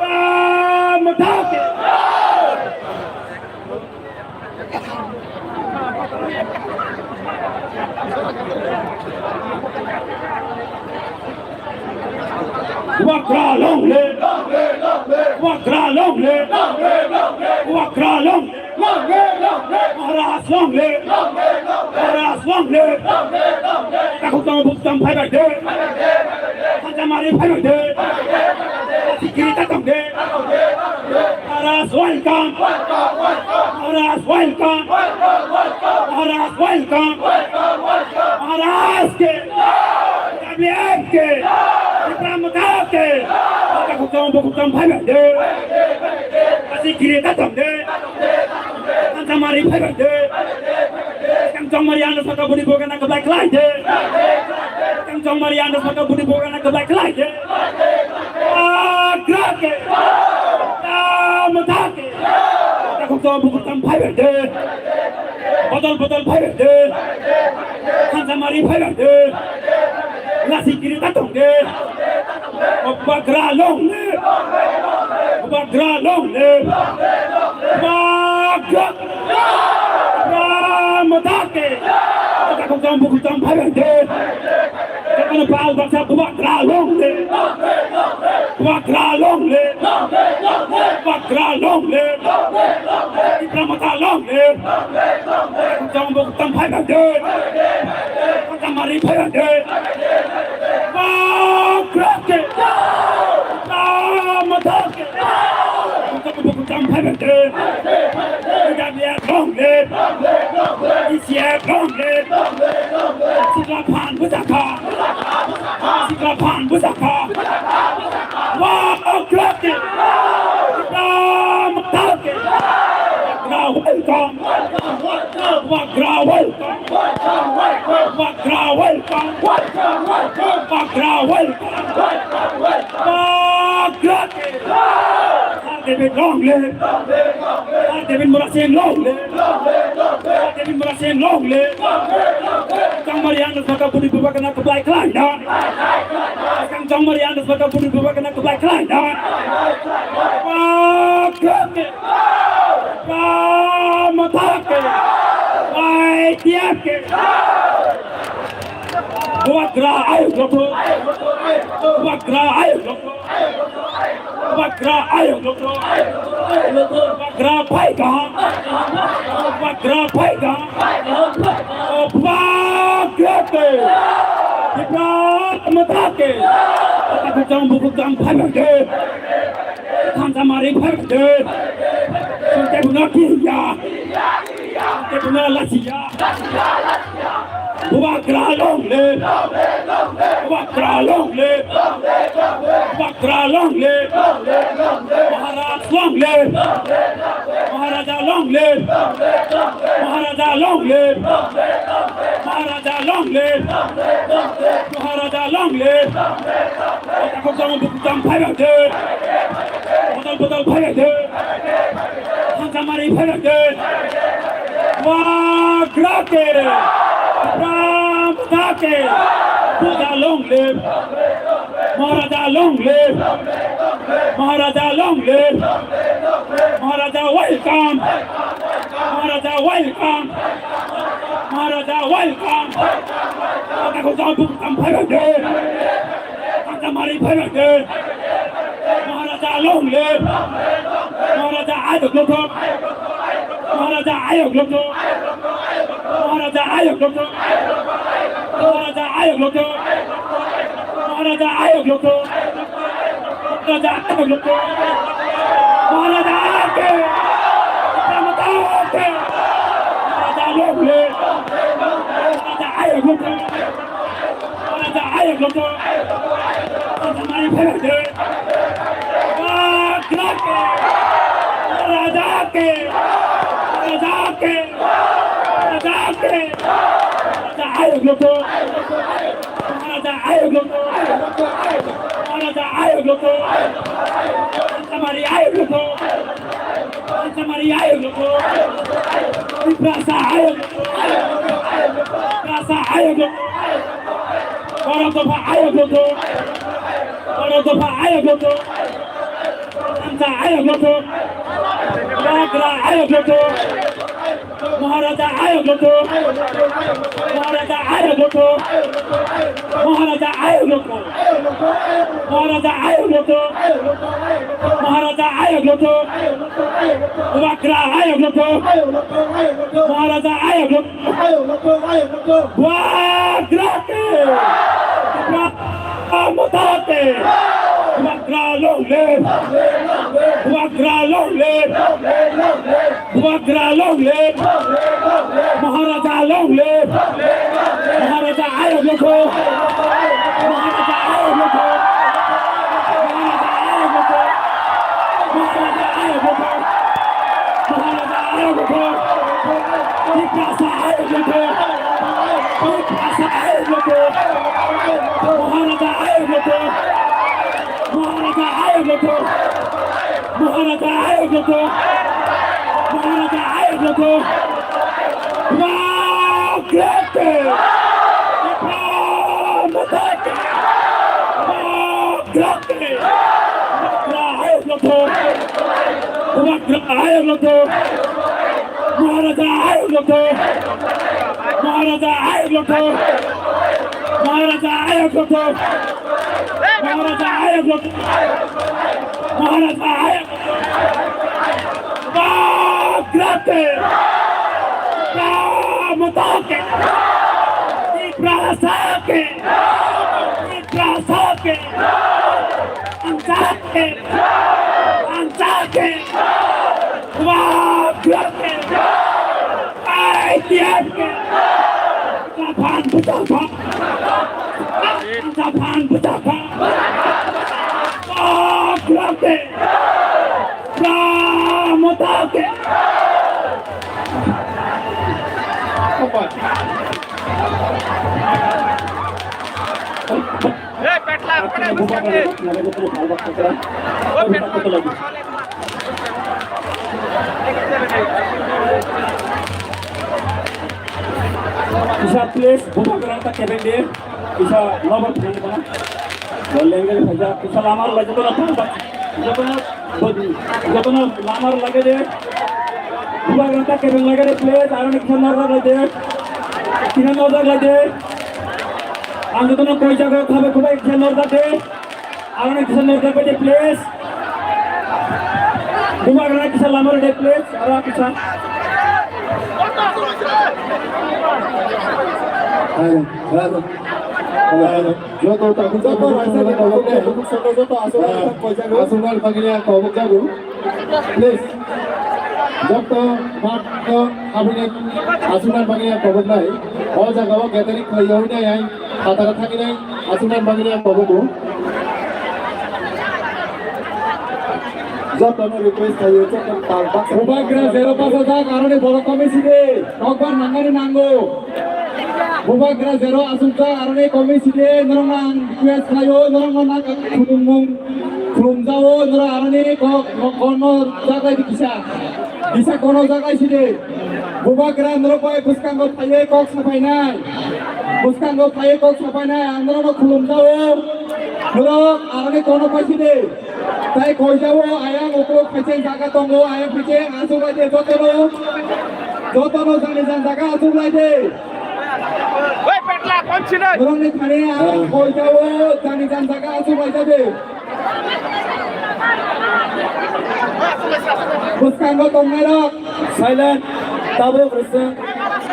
Wagra mata ke. Wagra long live! Wagra long live! Wagra long live! Maharaj long live! Maharaj long live! Takhuk tong bukuk tong phai bai de. Khansa mari phai bai de. Sikiri ta tong de. Maharaj welcome! Maharaj welcome! Maharaj welcome! Maharaj ke! W F ke! Tipra Motha ke! Takhuk tong bukuk tong phai bai de. Sikiri ta tong de. Khansa mari phai bai de. Kang chong mari ano saka budi boga na kablai khlai de. Kang chong mari ano saka budi boga na kablai khlai de. Wagra ke. Wagra mata ke. Takhuk tong bukuk tong phai bai de. Bodol bodol phai bai de. Khansa mari phai bai de. Lasi kiri ta tong de. Wagra long live! Wagra long live! Wagra! Wagra mata ke! Takhuk tong bukuk tong phai bai de. Takhuk tong bukuk tong phai bai de. Wagra long live! Wagra long live! Wagra long live! Tipra Motha long live! Takhuk tong bukuk tong phai bai de. Khansa mari phai bai de. Wagra ke! Tipra Motha ke! Takhuk tong bukuk tong phai bai de. W F long live! W C F long live! Sikla phan bwsa kha! Sikla phan bwsa kha! Wagra ke! Tipra Motha ke! Wagra welcome! Wagra welcome! Wagra welcome! Wagra welcome! Wagra ke! Sir David long live! Sir David Murasing long live! Sir David Murasing long live! Chongmari ano saka budi bubak na kablai khlai na. Kang chongmari ano saka budi bubak na kablai khlai na. Wagra ke! Wagra mata ke! Y T F ke! Wagra ayuk lok to! Wagra ayuk lok to! Wagra ayuk lok to! Wagra phai kaham! Wagra phai kaham! Wagra ke! Tipra Motha ke! Takhuk tong bukuk tong phai bai de. Khansa mari phai bai de. Sungke buno kiya. Sungke buno lasiya. Wagra long live! Wagra long live! Wagra long live! Maharaj long live! Maharaja long live! Maharaja long live! Maharaja long live! Maharaja long live! Takhuk tong bukuk tong phai bai de. Bodol bodol phai bai de. Khansa mari phai bai de. Wagra ke! Tipra Motha ke! Maharaja long live! Maharaja long live! Maharaja long live! Maharaja welcome! Maharaja welcome! Maharaja welcome! Takhuk tong bukuk tong phai bai de. Khansa mari phai bai de. Maharaja long live! Maharaja ayuk lok to! Maharaja ayuk lok to! Maharaja ayuk lok to! Maharaja ayuk lok to! Maharaja ayuk lok to! Maharaja ayuk lok to! Maharaja ke! Tipra Motha ke! Maharaja long live! Maharaja ayuk lok to! Maharaja ayuk lok to! Maharaja mari phai bai de. Wagra ke! Maharaja ke! Maharaja ke! Maharaja ke! Maharaja ayuk lok to! Maharaja ayuk lok to! Maharaja ayuk lok to! Maharaja mari ayuk lok to! Mari ayok loko. Tiprasa ayok loko. Tiprasa ayok loko. Borok dopha ayok loko. Borok dopha ayok loko. Sansa ayok loko. Bagra ayok loko. Maharaja ayok loko. Maharaja ayok loko. Maharaja ayok loko. Maharaja ayok loko. Maharaja ayok loko. Bubagra ayok loko. Maharaja ayok loko. Bubagra ke. Tipra Motha ke. Bubagra long live. Bubagra long live. Bubagra long live. Maharaja long live. Maharaja ayok loko. Maharaja ayok loko. Maharaja ayok loko. Maharaja ayok loko. Maharaja ayok loko. Tiprasa ayok loko. Tiprasa ayok loko. Maharaja ayok loko. Maharaja ayok loko. Maharaja ayok loko. Maharaja ayok loko. Bubagra ke. Bubagra ke. Bubagra ayok loko. Bubagra ayok loko. Maharaja ayok loko. Maharaja ayok loko. Maharaja ayok loko. Maharaja ayok loko. Maharaja ayok. Bubagra ke. Tipra Motha ke. Tiprasa ke. Tiprasa ke. Ansa ke. Ansa ke. Bubagra ke. I T F ke. Japan, Japan. Japan, Japan. Bubagra ke. Tipra Motha ke. Hey, petla, petla, petla. Oh, petla. Kisa please, bubagra ta kebeng de. Kisa lobar phai ba. Bo lengre phaja, kisa lamar lagi to na phai ba. Jotono, jotono lamar lagi de. Bubagra ta kebeng lagi de, please. Aro ni kisa nojak lagi de. Kisa nojak lagi de. Ang jotono koi jaga khabe khubai kisa nojak de. Aroni kisa northern bai de, please. Bubagra kisa lamar de, please. Aro kisa. Hello, hello. Hello, hello. Joto tabuk joto raisa de tabuk de, tabuk joto joto aswk koi jago. Aswk bagwi ang tabuk jago. Please. Joto mat to abini aswk bagwi ang tabuk nai. O jaga o gathering khlai yawi nai ang. Phataro thangwi nai, aswknani bagwi ang bobo bo. Jotono request khaio, joto tal baksa. Bubagra zero pass ojak, aroni borok komwi sidi, kokbar nangmani nango. Bubagra zero aswkjak, aroni komwi sidi, norokno ang request khaio, norokno nang khulumung, khulumjao, norok aroni kok, kok, kokno jaklai di kisa. Kisa kono jaga sidi. Bubagra norok bai bwskango phaiwi kok sapainai. Bwskango phaiwi kok sapainai. Ang norokno khulumjao. Norok aroni kono pai sidi. Tai koijao ayang ukuluk phaising jaga tongo. Ayang phaising aswk lai de jotono. Jotono jani jan jaga aswk lai de. Oi, petla, kon sinai. Norokni thani ayang koijao jani jan jaga aswk lai de. Bwskango tongnairok. Silent. Tabuk rwchwng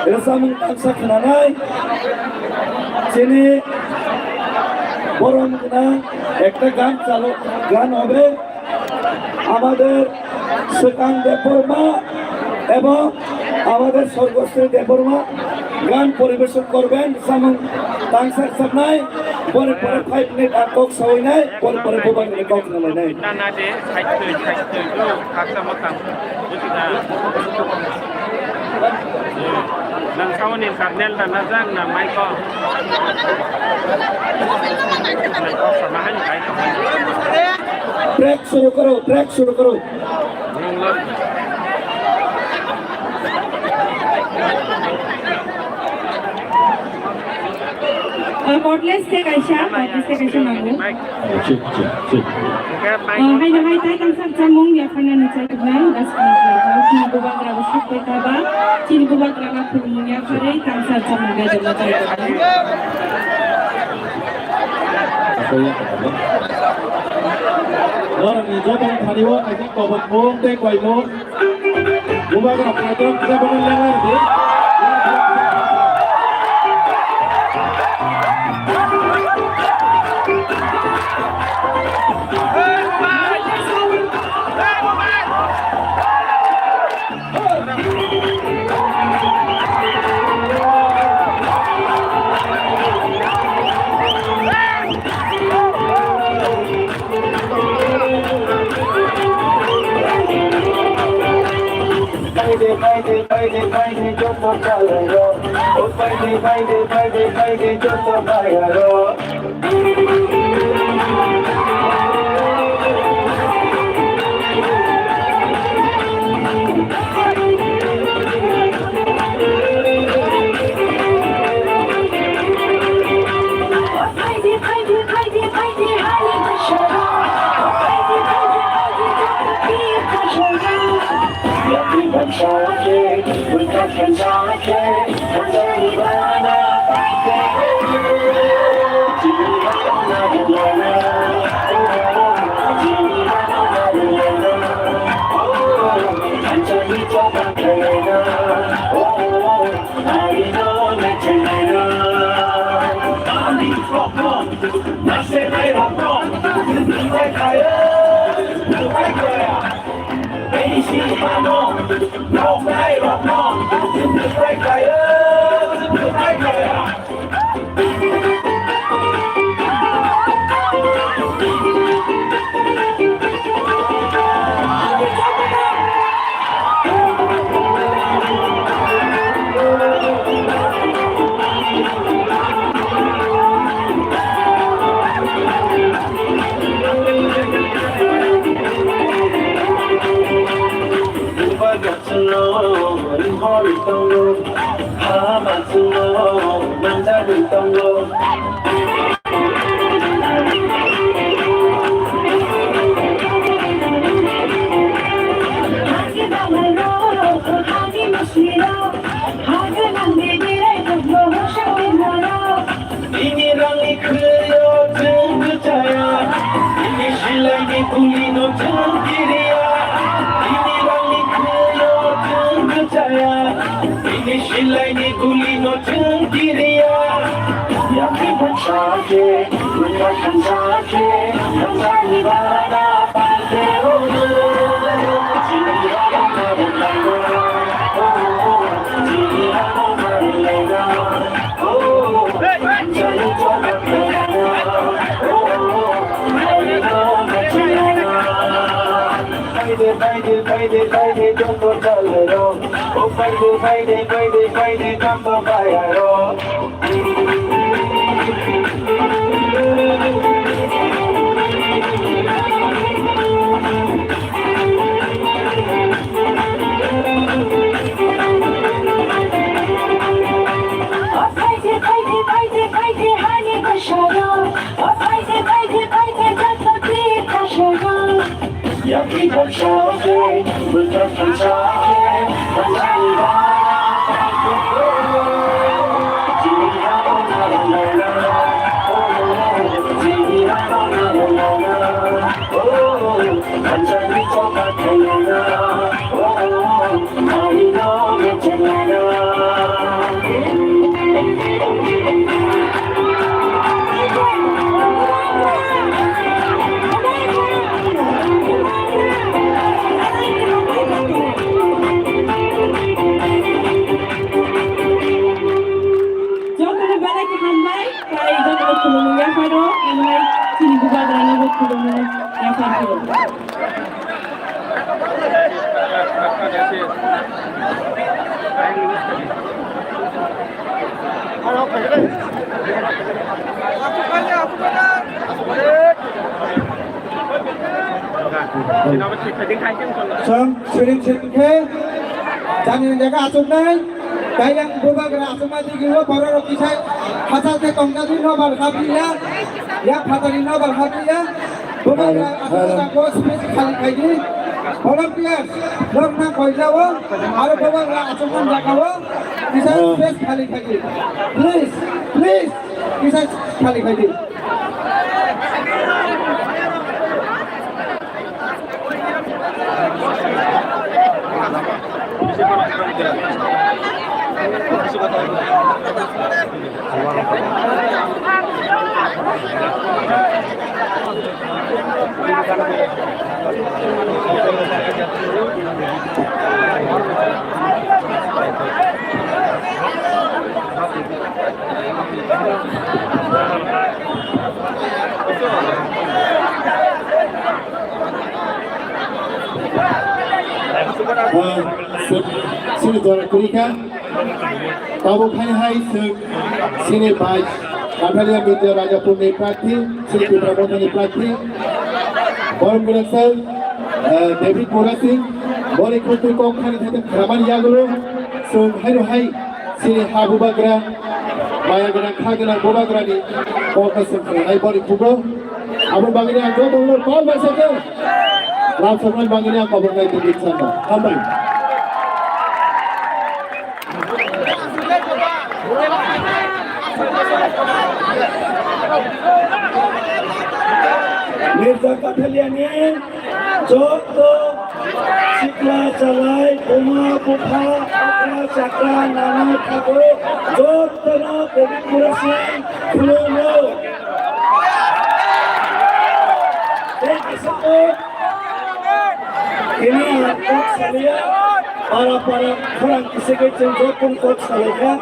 rwchapmung tangsa khwnanai. Chini borom gwnang ekta gan chalo, gan hobe. Amader Swkang Debbarma ebong amader Sorgosri Debbarma gan poribeson korben, samung tangsa rwchapnai, pore pore five minute ang kok sawainai, pore pore bubagrani kok khwnalainai. Nana de, side to, side to, do, kaksa motang, buji na. Nang sawani karnel da na jang na mai ko. Nang kok sama han kai ko. Track shuru karo, track shuru karo. Nang lo. Cordless tei kaisa, cordless tei kaisa nango. Chik, chik, chik. Ah, haino hai tai tangsa chamung yapharnani chai tongnai, das minute ni bubagra bo sok bai kha ba, chini bubagra no khulumung yapharwi tangsa chamung bai tongma chai tongnai. Norokni joto thani o kaisa kobok mung tei koi mung. Bubagra kaitor khe bono lenglai rwdi. Baide, baide, baide, baide, joto chalairok. O baide, baide, baide, baide, joto bayarok. Bubagra chwngno ring hor tongo, hama chwngno manjagwi tongo. Bini rangni khwlwio chwng kwchaya, bini silaini gulino chwng kiriya. Bini rangni khwlwio chwng kwchaya, bini silaini gulino chwng kiriya. Yakni bwsa khe, bwsa khansa khe, bwsani bana pante ono. Chini rangni khwlwio chwng kwchaya. Baide, baide, baide, baide, joto chalairok. O baide, baide, baide, baide, kamba bayarok. Jotono belai khe hambai, tei jotono khulumung yapharo, hambai chini bubagrano bo khulumung yapharo. Chwng siring siring khe chani jaga achuknai. Kailang bubagra aswkma digi o borok rok kisa hachal khe tongkha di nobar hapriya, ya phatani nobar hapriya, bubagra aswkma ko space khali khaidi, volunteers rok na koijao, aro bubagra aswkma jagao kisa space khali khaidi, please, please, kisa khali khaidi. Ah, si-, sini dora kurika. Tabuk hai hai sing sini bai Kathalia Media Rajapurni prarthi, sini Tipra Mothani prarthi. Borom gwnang sir, eh, David Murasing, boni khutui kok khani thai khramani yagulo, sung hai hai. Sini ha bubagra, maya gwnang, kha gwnang bubagrani kokno chwng khlainai boni kugo. Aboni bagwini ang jotono kok bai sakhe. Lam sakmani bagwini ang kobor nai tongwi chama. Hambai. Mirza Kathaliani joto sikla chalai, buma bupha, okra chakra, nana thago, jotono David Murasing khulumo. Tei kaisa kok, tini ang kok saliya, para para khorang kisike chwng joto kok salaikha,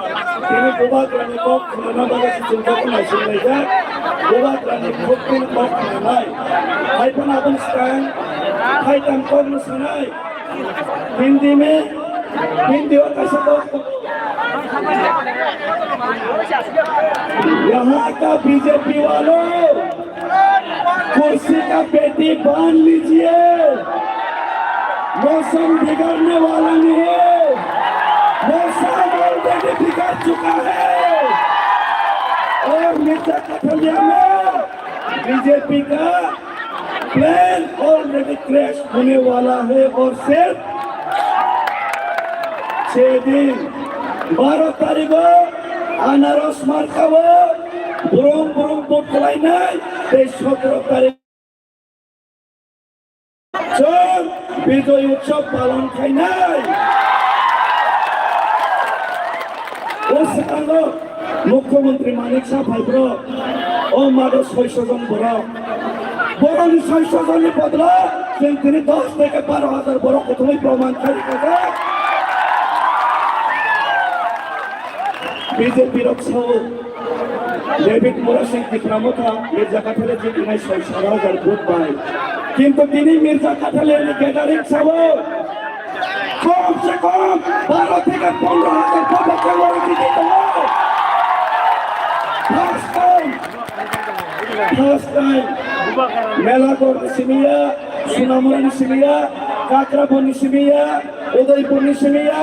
tini bubagrani kok khulumna bagwi se chwng joto naisinglaijak, bubagrani khuktin kok khulumnai. Hai phano aboni swkang, hai tang kokno sanai. Hindi me, Hindi o kaisa kok. यहाँ का बीजेपी वालों, कुर्सी का पेटी बांध लीजिए, मौसम बिगड़ने वाला नहीं है, मौसम ऑलरेडी बिगड़ चुका है। और मिर्जा कथलिया में बीजेपी का प्लेन ऑलरेडी क्रैश होने वाला है और सिर्फ छह दिन, बारह तारीख को अनारस मार्का वो बुरुम बुरुम वोट खलाइनाय, तेईस सत्रह तारीख Chwng Bijoy Utsav palon khainai. O swkango Mukhyamantri Manik Saha phai bro, o mado soiso jon borok. Borokni soiso jonni bodolo chwng tini dos theke baro hajar borok kuthumwi proman khai rwkha. B J P rok sao, David Murasing Tipra Motha, Mirza Kathale jitinai soi sara hajar vote bai. Kintu tini Mirza Kathale ni gathering sao, kom se kom baro theke pondro hajar vote khe oro jiti tongo. First time, first time, Melagor ni simiya, Sunamura ni simiya, Kakrabon ni simiya, Udaipur ni simiya,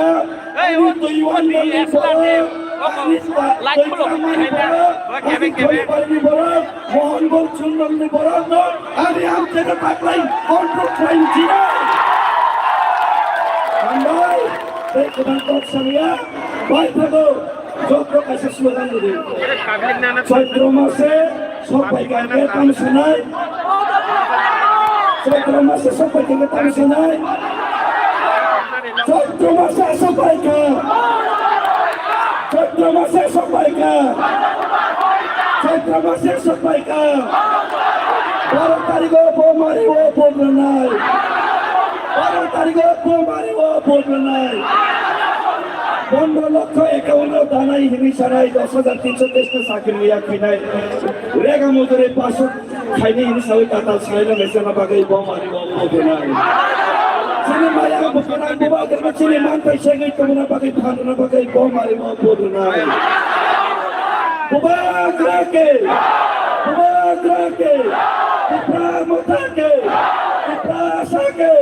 Ani Taiwan ni borok, ani Taiwan ni borok, ani Khaliparni borok, Mohonbol Chundon ni borok no, ani amcheno taklai control khlai ni chini. Hambai, tei kwbang kok samiya, bai thago, jotto kaisa slogan rwdi. Chaitra mase, Sok bai kha khe tamo sanai. Chaitra mase sok bai kha khe tamo sanai. Chaitra mase sok bai kha. Chaitra mase sok bai kha. Chaitra mase sok bai kha. Baro tarikh o bo mari o bo granai. Baro tarikh o bo mari o bo granai. Pondro lokho account o danai hini sanai dos hajar tinso teis no sakri ya khinai. Rega mujuri paso khaini hini sawi katal saino mesena bagwi bo mari bo bo benai. Chini maya bo kana bo ba kana chini man pai segwi tumuna bagwi phanduna bagwi bo mari bo bo benai. Bubagra ke, Bubagra ke, Tipra Motha ke, Tiprasa ke,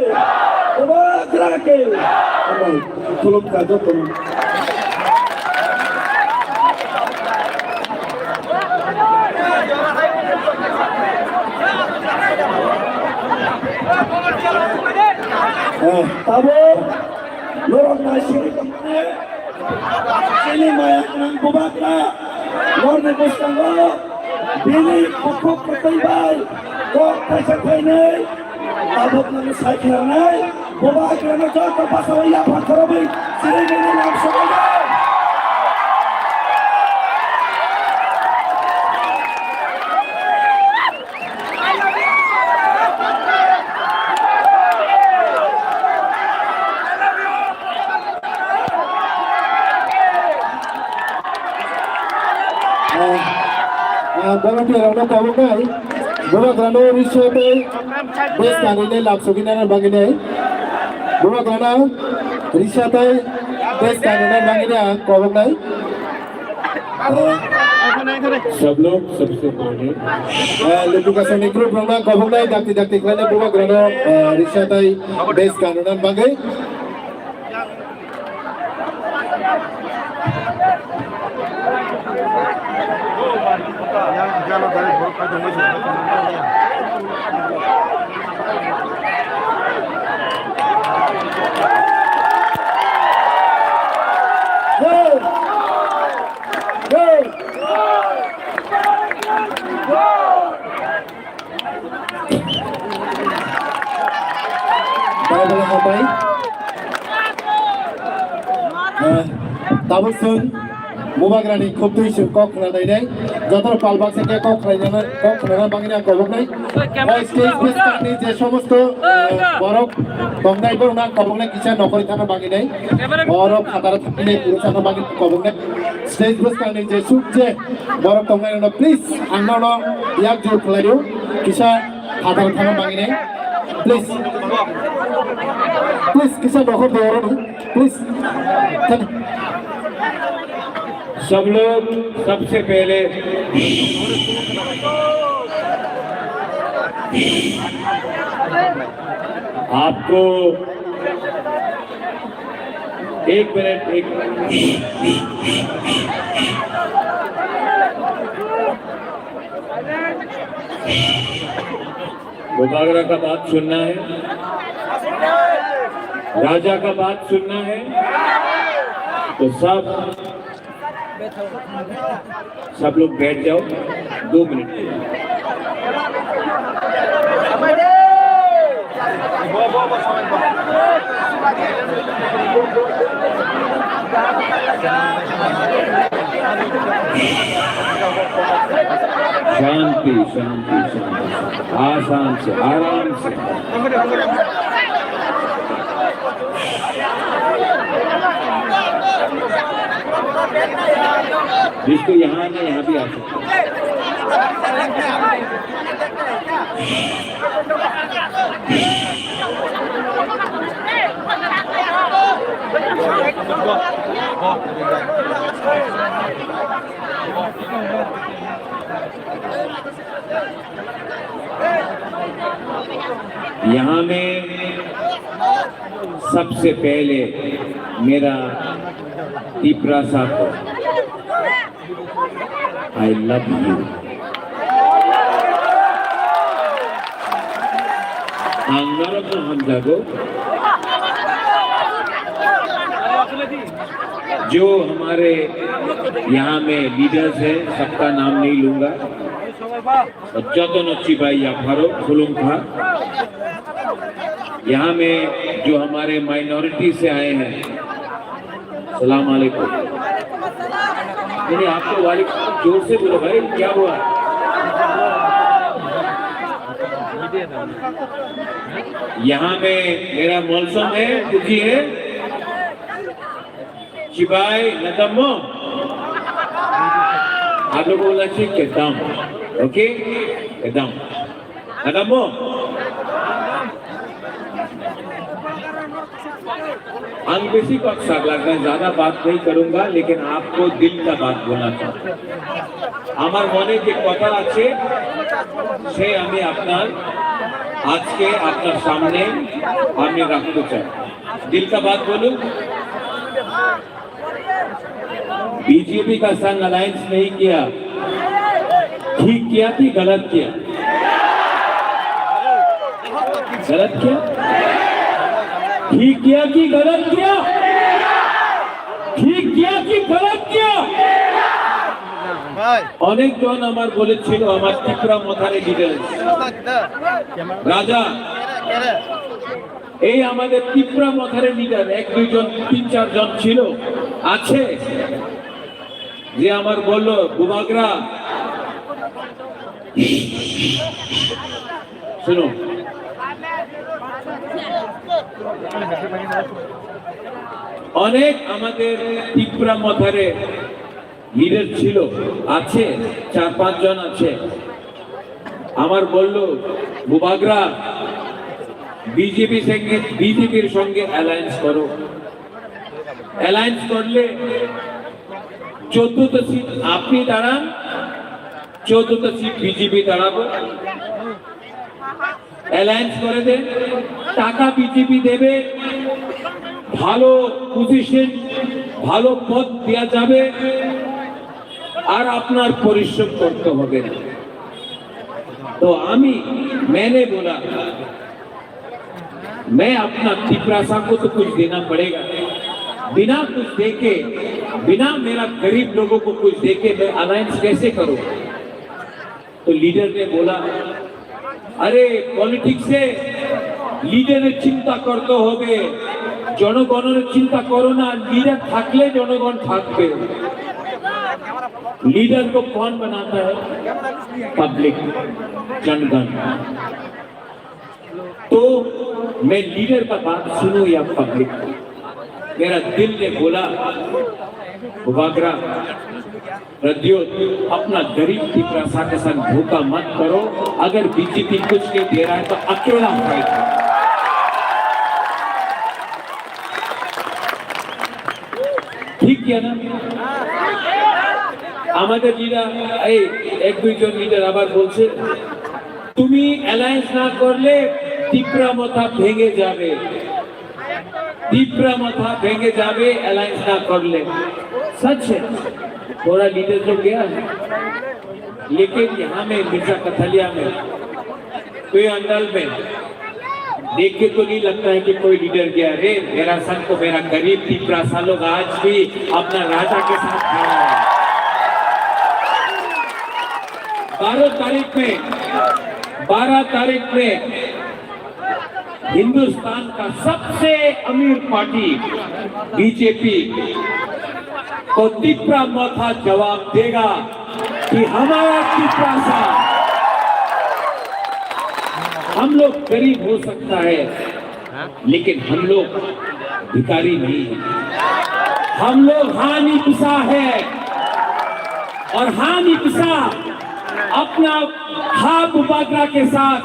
Bubagra ke. Amai, khulum ka jotono. Tabuk norok naisingwi tongmani chini maya gwnang bubagra norni bwskango bini bukhuk kwtwi bai kok thaisa thainwi tabuk nangwi sai khlainai bubagrano joto bachao yapha khorobwi chirigwini lam sobainai. Volunteer rokno koboknai, borok rano risa tei bes kanina lam sogina bagwinai, borok rano risa tei bes kanina bagwinai ang koboknai. सब लोग सबसे पहले, ah, luku kasani group rokno koboknai dakti dakti khlaina borok rano, ah, risa tei bes kanina bagwi. Bai bai hambai. Eh, tabuk chwng bubagrani khub twi chwng kok khna nai nai. Joto pal baksa khe kok khna nai, kok khna nai bagwi ang koboknai. O stage bwskangni je somosto, eh, borok tongnai borokno ang koboknai kisa nokhorwi thangna bagwi nai. Borok phataro thangwi nai, puro thangna bagwi koboknai. Stage bwskangni je suk je borok tongnai rokno please ang nono yak jur khlaio. Kisa Phatar thangna bagwi nai. Please. Please, kisa dokhor de oro ni. Please. Thani. सब लोग सबसे पहले आपको एक मिनट, एक मिनट। बुबागरा का बात सुनना है, राजा का बात सुनना है, तो सब, सब लोग बैठ जाओ, दो मिनट के लिए। शांति, शांति, शांति, शांति। आसान से, आराम से। जिसको यहाँ आना, यहाँ भी आ सकते हैं। यहाँ में सबसे पहले मेरा तिपरासा को I love you. Ang norokno hamjago. जो हमारे यहाँ में लीडर्स हैं, सबका नाम नहीं लूंगा। Jotono chibai yapharo khulumkha. यहाँ में जो हमारे माइनॉरिटी से आए हैं, सलाम अलैकुम। नहीं, आप तो वालेकुम जोर से बोलो भाई, क्या हुआ? यहाँ में मेरा मौलसम है, दुखी है। Chibai, nadammo? Ano ko wala si kedam. Okay? Kedam. Nadammo? Ang besi pak sak lagna, zyada baat nahi karunga, lekin aapko dil ka baat bolna chahta. আমার মনে যে কথা আছে, সে আমি আপনার, আজকে আপনার সামনে আমি রাখতে চাই। দিল কা বাত বলুন। बीजेपी का संग अलायंस नहीं किया, ठीक किया कि गलत किया? गलत किया? ঠিক কিয়া কি গলত কিয়া? ঠিক কিয়া কি গলত কিয়া? অনেকজন আমার বলেছিল আমার তিপ্রা মথারে লিডার, রাজা, এই আমাদের তিপ্রা মথারে লিডার এক দুইজন, তিন চারজন ছিল, আছে, যে আমার বলল, "বুবাগ্রা, শুনো, অনেক আমাদের তিপ্রা মথারে লিডার ছিল, আছে, চার পাঁচ জন আছে, আমার বলল, বুবাগ্রা, বিজেপি সঙ্গে, বিজেপির সঙ্গে অ্যালায়েন্স করো, অ্যালায়েন্স করলে চোদ্দটা সিট আপনি দাঁড়ান, চোদ্দটা সিট বিজেপি দাঁড়াবো, অ্যালায়েন্স করে দেন, টাকা বিজেপি দেবে, ভালো পজিশন, ভালো পদ দেওয়া যাবে, আর আপনার পরিশ্রম করতে হবে না।" তো আমি, मैंने बोला, मैं अपना तिपरासा को तो कुछ देना पड़ेगा। बिना कुछ देके, बिना मेरा गरीब लोगों को कुछ देके मैं अलायंस कैसे करूं? तो लीडर ने बोला, "अरे, पॉलिटिक्स से लीडर चिंता करते होगे, জনগণের চিন্তা করো না, লিডার থাকলে জনগণ থাকবে।" लीडर को कौन बनाता है? पब्लिक, जनगण। तो मैं लीडर का बात सुनूं या पब्लिक? मेरा दिल ने बोला, "बुबाग्रा, रद्यो, अपना गरीब तिपरासा के साथ धोखा मत करो। अगर बीजेपी कुछ नहीं दे रहा है तो अकेला फाइट करो।" ঠিক কিনা? আমাদের লিডার, এই এক দুইজন লিডার আবার বলছে, "তুমি অ্যালায়েন্স না করলে তিপ্রা মথা ভেঙে যাবে, তিপ্রা মথা ভেঙে যাবে অ্যালায়েন্স না করলে।" सच है, थोड़ा लीडर तो गया है, लेकिन यहाँ में मिर्जा कथलिया में, कोई अंडल में, देख के तो नहीं लगता है कि कोई लीडर गया। रे, मेरा संग को मेरा गरीब तिपरासा लोग आज भी अपना राजा के साथ खड़ा है। बारह तारीख में, बारह तारीख में हिंदुस्तान का सबसे अमीर पार्टी बीजेपी को तिपरा मथा जवाब देगा कि हमारा तिपरासा, हम लोग गरीब हो सकता है, लेकिन हम लोग भिखारी नहीं है। हम लोग हानि पिसा है और हानि पिसा अपना हा बुबाग्रा के साथ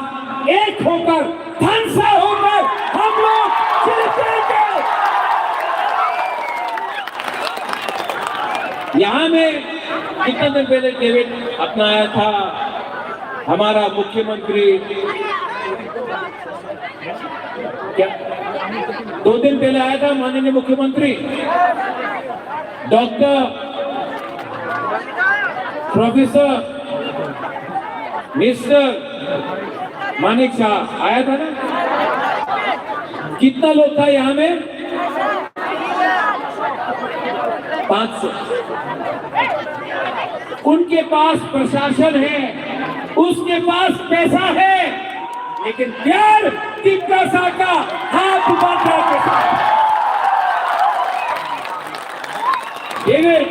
एक होकर, धनसा होकर हम लोग जीतेंगे। यहाँ में कितने दिन पहले डेविड अपना आया था, हमारा मुख्यमंत्री, क्या दो दिन पहले आया था माननीय मुख्यमंत्री डॉक्टर प्रोफेसर मिस्टर मानिक शाह आया था ना? कितना लोग था यहाँ में? पाँच सौ। उनके पास प्रशासन है, उसके पास पैसा है, लेकिन प्यार तिपरासा का हाथ बांधने के साथ। डेविड,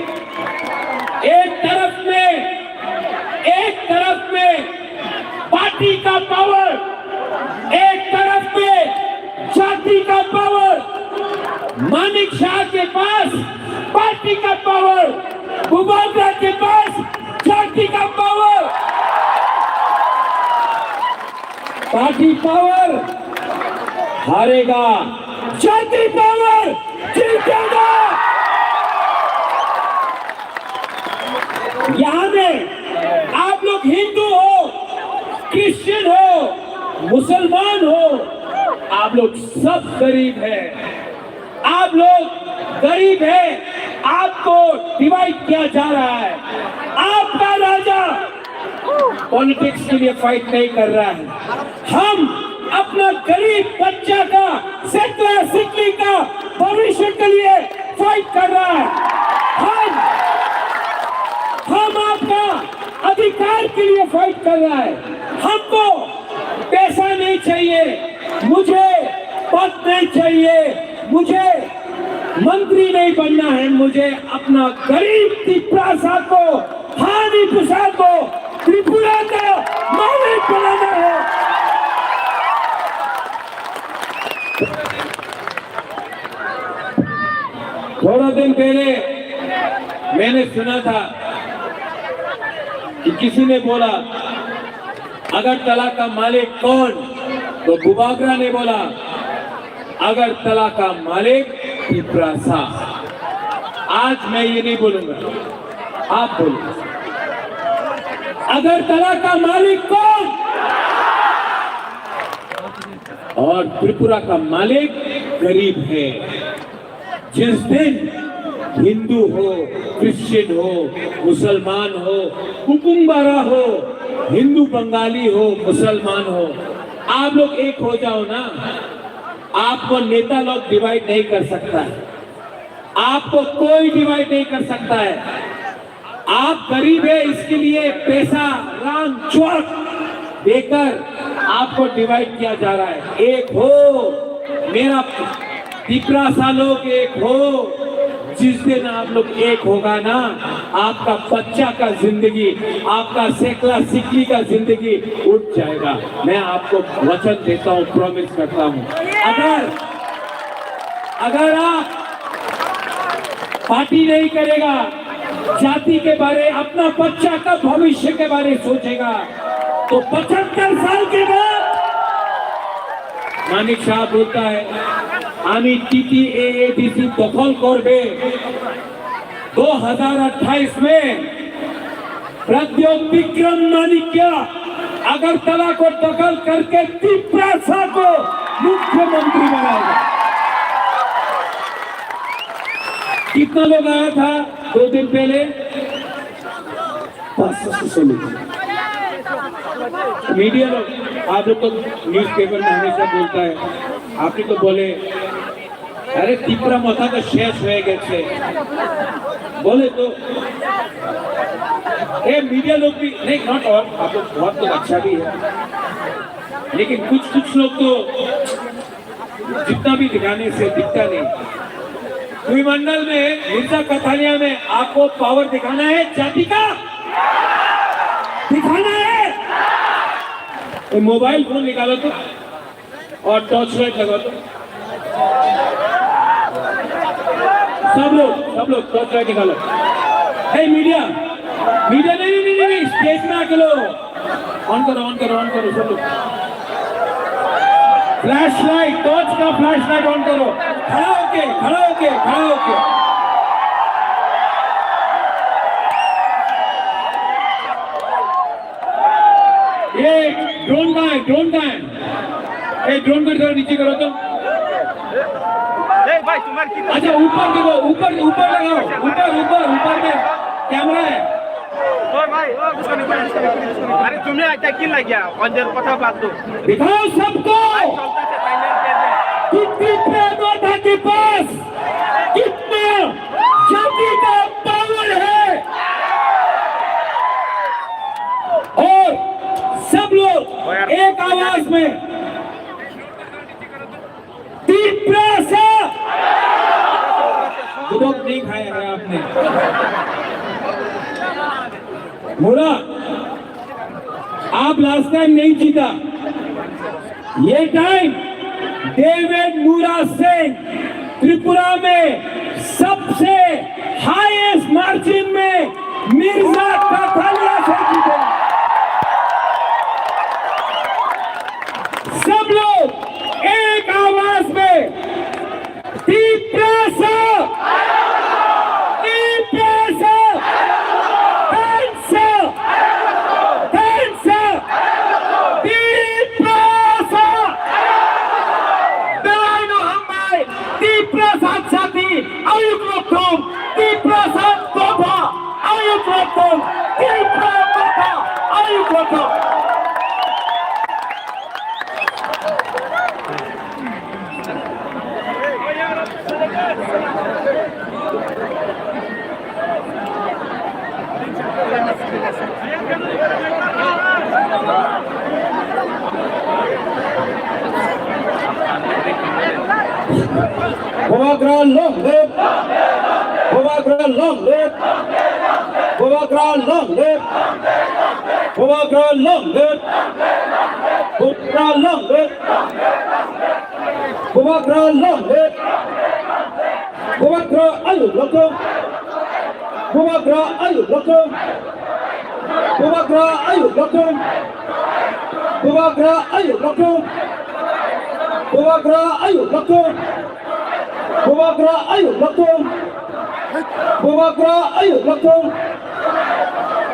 एक तरफ में, एक तरफ में पार्टी का पावर, एक तरफ में जाति का पावर। मानिक शाह के पास पार्टी का पावर, बुबाग्रा के पास जाति का पावर। पार्टी पावर हारेगा, जाति पावर जीतेगा। यहाँ में आप लोग हिंदू हो, क्रिश्चियन हो, मुसलमान हो, आप लोग सब गरीब हैं। आप लोग गरीब हैं, आपको डिवाइड किया जा रहा है। आपका राजा पॉलिटिक्स के लिए फाइट नहीं कर रहा है। हम अपना गरीब बच्चा का सेकला फाइट कर रहा है। हम हम आपका अधिकार के लिए फाइट कर रहा है। हमको पैसा नहीं चाहिए, मुझे पद नहीं चाहिए, मुझे मंत्री नहीं बनना है, मुझे अपना गरीब तिप्रासा को, हानि प्रसाद को त्रिपुरा का मालिक बनाना है। थोड़ा दिन पहले मैंने सुना था कि किसी ने बोला, "अगरतला का मालिक कौन?" तो बुबागरा ने बोला, "अगरतला का मालिक तिप्रासा।" आज मैं ये नहीं बोलूंगा, आप बोलो, "अगरतला का मालिक कौन?" और त्रिपुरा का मालिक गरीब है। जिस दिन हिंदू हो, क्रिश्चियन हो, मुसलमान हो, कुकुम्बारा हो, हिंदू बंगाली हो, मुसलमान हो, आप लोग एक हो जाओ ना, आपको नेता लोग डिवाइड नहीं कर सकता है, आपको कोई डिवाइड नहीं कर सकता है। आप गरीब है, इसके लिए पैसा, रांग, चौक देकर आपको डिवाइड किया जा रहा है। एक हो, मेरा तिप्रासा लोग एक हो। जिस दिन आप लोग एक होगा ना, आपका बच्चा का जिंदगी, आपका सेकला सिकली का जिंदगी उठ जाएगा। मैं आपको वचन देता हूँ, प्रॉमिस करता हूँ। अगर अगर आप पार्टी नहीं करेगा, जाति के बारे, अपना बच्चा का भविष्य के बारे सोचेगा, तो पचहत्तर साल के बाद मानिक साहब बोलता है, "आमी टीटीएएडीसी दखल करबे।" दो हज़ार अट्ठाईस में प्रद्योत विक्रम माणिक्य अगरतला को दखल करके तिप्रासा को मुख्यमंत्री बनाएगा। कितना लोग आया था दो दिन पहले? पाँच सौ से नीचे। मीडिया लोग, आप लोग तो न्यूज़पेपर में हमेशा बोलता है, आप ही तो बोले, আরে, তিপ্রা মথা তো শেষ হয়ে গেছে। बोले तो, ये मीडिया लोग भी, नहीं, नॉट ऑल, आप लोग बहुत लोग अच्छा भी है, लेकिन कुछ कुछ लोग तो जितना भी दिखाने से दिखता नहीं। विमंडल में, मिर्जा कथालिया में आपको पावर दिखाना है, जाति का दिखाना है। तो मोबाइल फोन निकालो तो। और टॉर्च लाइट लगा दो। सब लोग, सब लोग टॉर्च लाइट निकालो। हे मीडिया, मीडिया, नहीं, नहीं, नहीं, नहीं, स्टेज में आके लो। ऑन करो, ऑन करो, ऑन करो, सब लोग। फ्लैश लाइट, टॉर्च का फ्लैश लाइट ऑन करो। खड़ा होके, खड़ा होके, खड़ा होके। ये ड्रोन कहाँ है? ड्रोन कहाँ है? ए, ड्रोन को जरा नीचे करो तो। ए भाई, तुम्हारे कितने अच्छा, ऊपर देखो, ऊपर, ऊपर लगाओ, ऊपर, ऊपर, ऊपर में कैमरा है। ओ भाई, ओ, कुछ नहीं, कुछ नहीं, कुछ नहीं। अरे, तुम्हें अच्छा क्यों लग गया? अंदर पता बात दो। दिखाओ सबको। भाई, चलता से फाइनल के लिए। कितनी प्रेम था के पास? कितना जाति का पावर है? और सब लोग एक आवाज में, तिप्रासा। गुदक नहीं खाया है आपने। मुरा, आप लास्ट टाइम नहीं जीता, ये टाइम डेविड मुरा सिंह त्रिपुरा में सबसे हाईएस्ट मार्जिन में मिर्जा कथालिया से जीते। सब लोग एक आवाज में, तिप्रासा, तिप्रासा, तिप्रासा, Tiprasa. Belai no hambai, Tiprasa jati, ayuk rokthum, Tiprasa dopha, ayuk rokthum, Tiprasa Bubagra long live! Bubagra long live! Bubagra long live! Bubagra long live! Bubagra long live! Bubagra long live! Bubagra ayuk lokthung! Bubagra ayuk lokthung! Bubagra ayuk lokthung! Bubagra ayuk lokthung! Bubagra ayuk lokthung! Bubagra ayuk lokthung! Bubagra ayuk lokthung!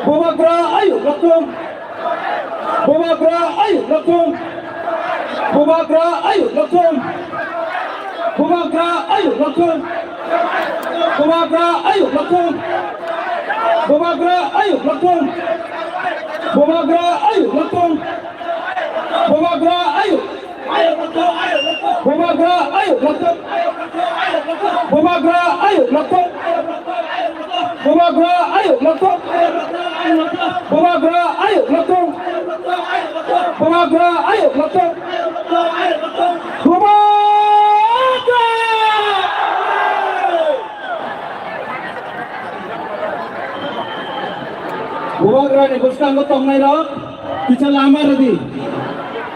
Bubagra ayuk lokthung! Bubagra ayuk lokthung! Bubagra ayuk lokthung! Bubagra ayuk lokthung! Bubagra ayuk lokthung! Bubagra ayuk lokthung! Bubagra ayuk lokthung! Bubagra ayuk! Bubagra ayuk lokthung! Bubagra ayuk lokthung! Bubagra ayuk lokthung! Bubagra ayuk lokthung! Bubagra ayuk lokthung! Bubagra! Bubagrani bwskango tongnairok kisa lama rwdi.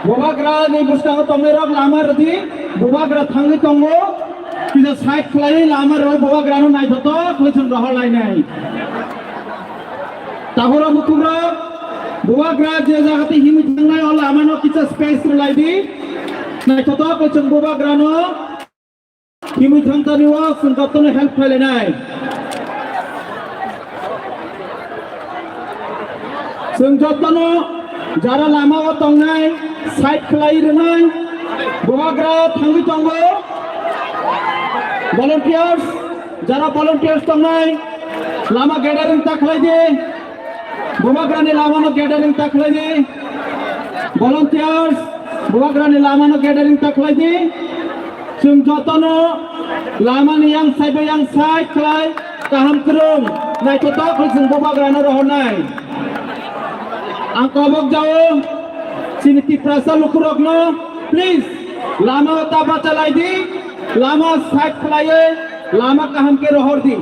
Bubagrani bwskango tongnairok lama rwdi. Bubagra thangwi tongo. Kisa side khlaiwi lama rwwi Bubagrano naithotok khlai chwng rohor lainai. Tabora mukubrok, Bubagra je jaga tei himwi thangnai o lamano kisa space rwlaidi. Naithotok khlai chwng Bubagrano himwi thangtani o chwng jotono help khlailainai. Chwng jotono jara lama o tongnai, side khlai rwnai, Bubagra thangwi tongo. Volunteers, jara volunteers tongnai, lama gathering ta khlai di. Bubagrani lamano gathering ta khlai di. Volunteers, Bubagrani lamano gathering ta khlai di. Chwng jotono lamani yang side bai yang side khlai kaham kwrwng naithotok khlai chwng Bubagrano rohornai. Ang kobok jao chini Tiprasa lukurokno, please, lama ta bachalai di, lama side khlaiwi lama kaham khe rohor di.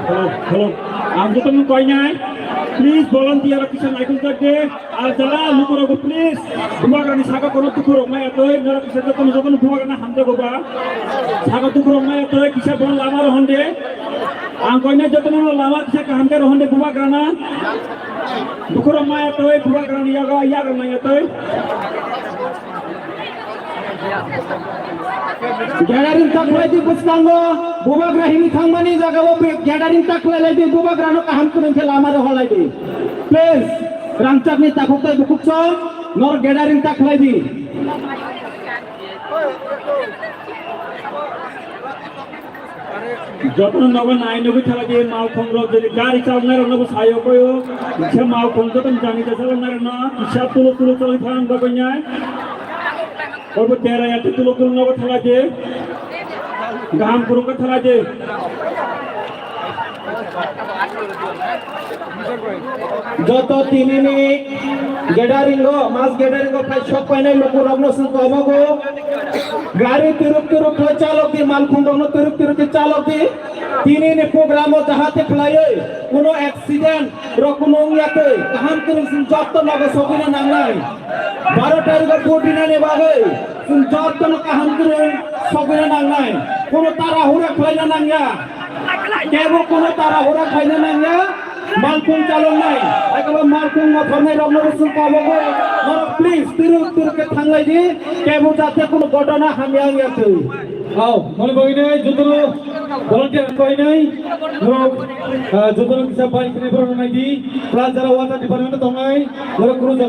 Hello, hello. Ang jotono koinai, please volunteer kisa naikol jak de. Ar jara lukurok please, Bubagrani saka kono tukurok maya toi, nara kisa jotono jotono Bubagrana hamjago ba. Saka tukurok maya toi, kisa bon lama rohon de. Ang koinai jotono lama kisa kaham khe rohon de Bubagrana. Bukhurok maya toi, Bubagrani yaga, yagra maya toi. Gathering ta khlai di bwskango, Bubagra himwi thangmani jagao be-, gathering ta khlai lai di, Bubagrano kaham kwrwng khe lama rohor lai di. Please, rangchakni takhuk tei bukhuk song, nor gathering ta khlai di. Jotono nogo nai nugui thala di, malkhung rok jodi gari chaloknai rok nogo sayo koyo, kisa malkhung jotono jani ja chaloknai rok no kisa tuluk tuluk chalai thang bagwi nai. Obo dera ya tuluk tuluk nogo thala di, gaham kurung ka thala di. Joto tinini gathering o, mass gathering o phai sok painai lukurokno chwng kobogo. Gari turuk turuk khlai chalok di, malkhung rokno turuk turuk khe chalok di. Tinini program o jahate khlaiwi kuno accident rok kuno wngya twi kaham kwrwng chwng joto nogo sogwino nangnai. Baro tarikh o vote rinani bagwi chwng jotono kaham kwrwng sogwino nangnai. Kuno tara hura khlaina nangya. Kebo kuno tara hura khlaina nangya. Malkhung chaloknai, aikaba malkhung mothornai rokno bo chwng kobogo. Norok please turuk turuk khe thanglai di. Kebo jate kuno ghotona hamya wngya twi. Hao, mani bagwi nai jotono volunteer bagwi nai. Norok, ah, jotono kisa bai khnai borok nai di. Plus jara water department tongnai. Norok kuno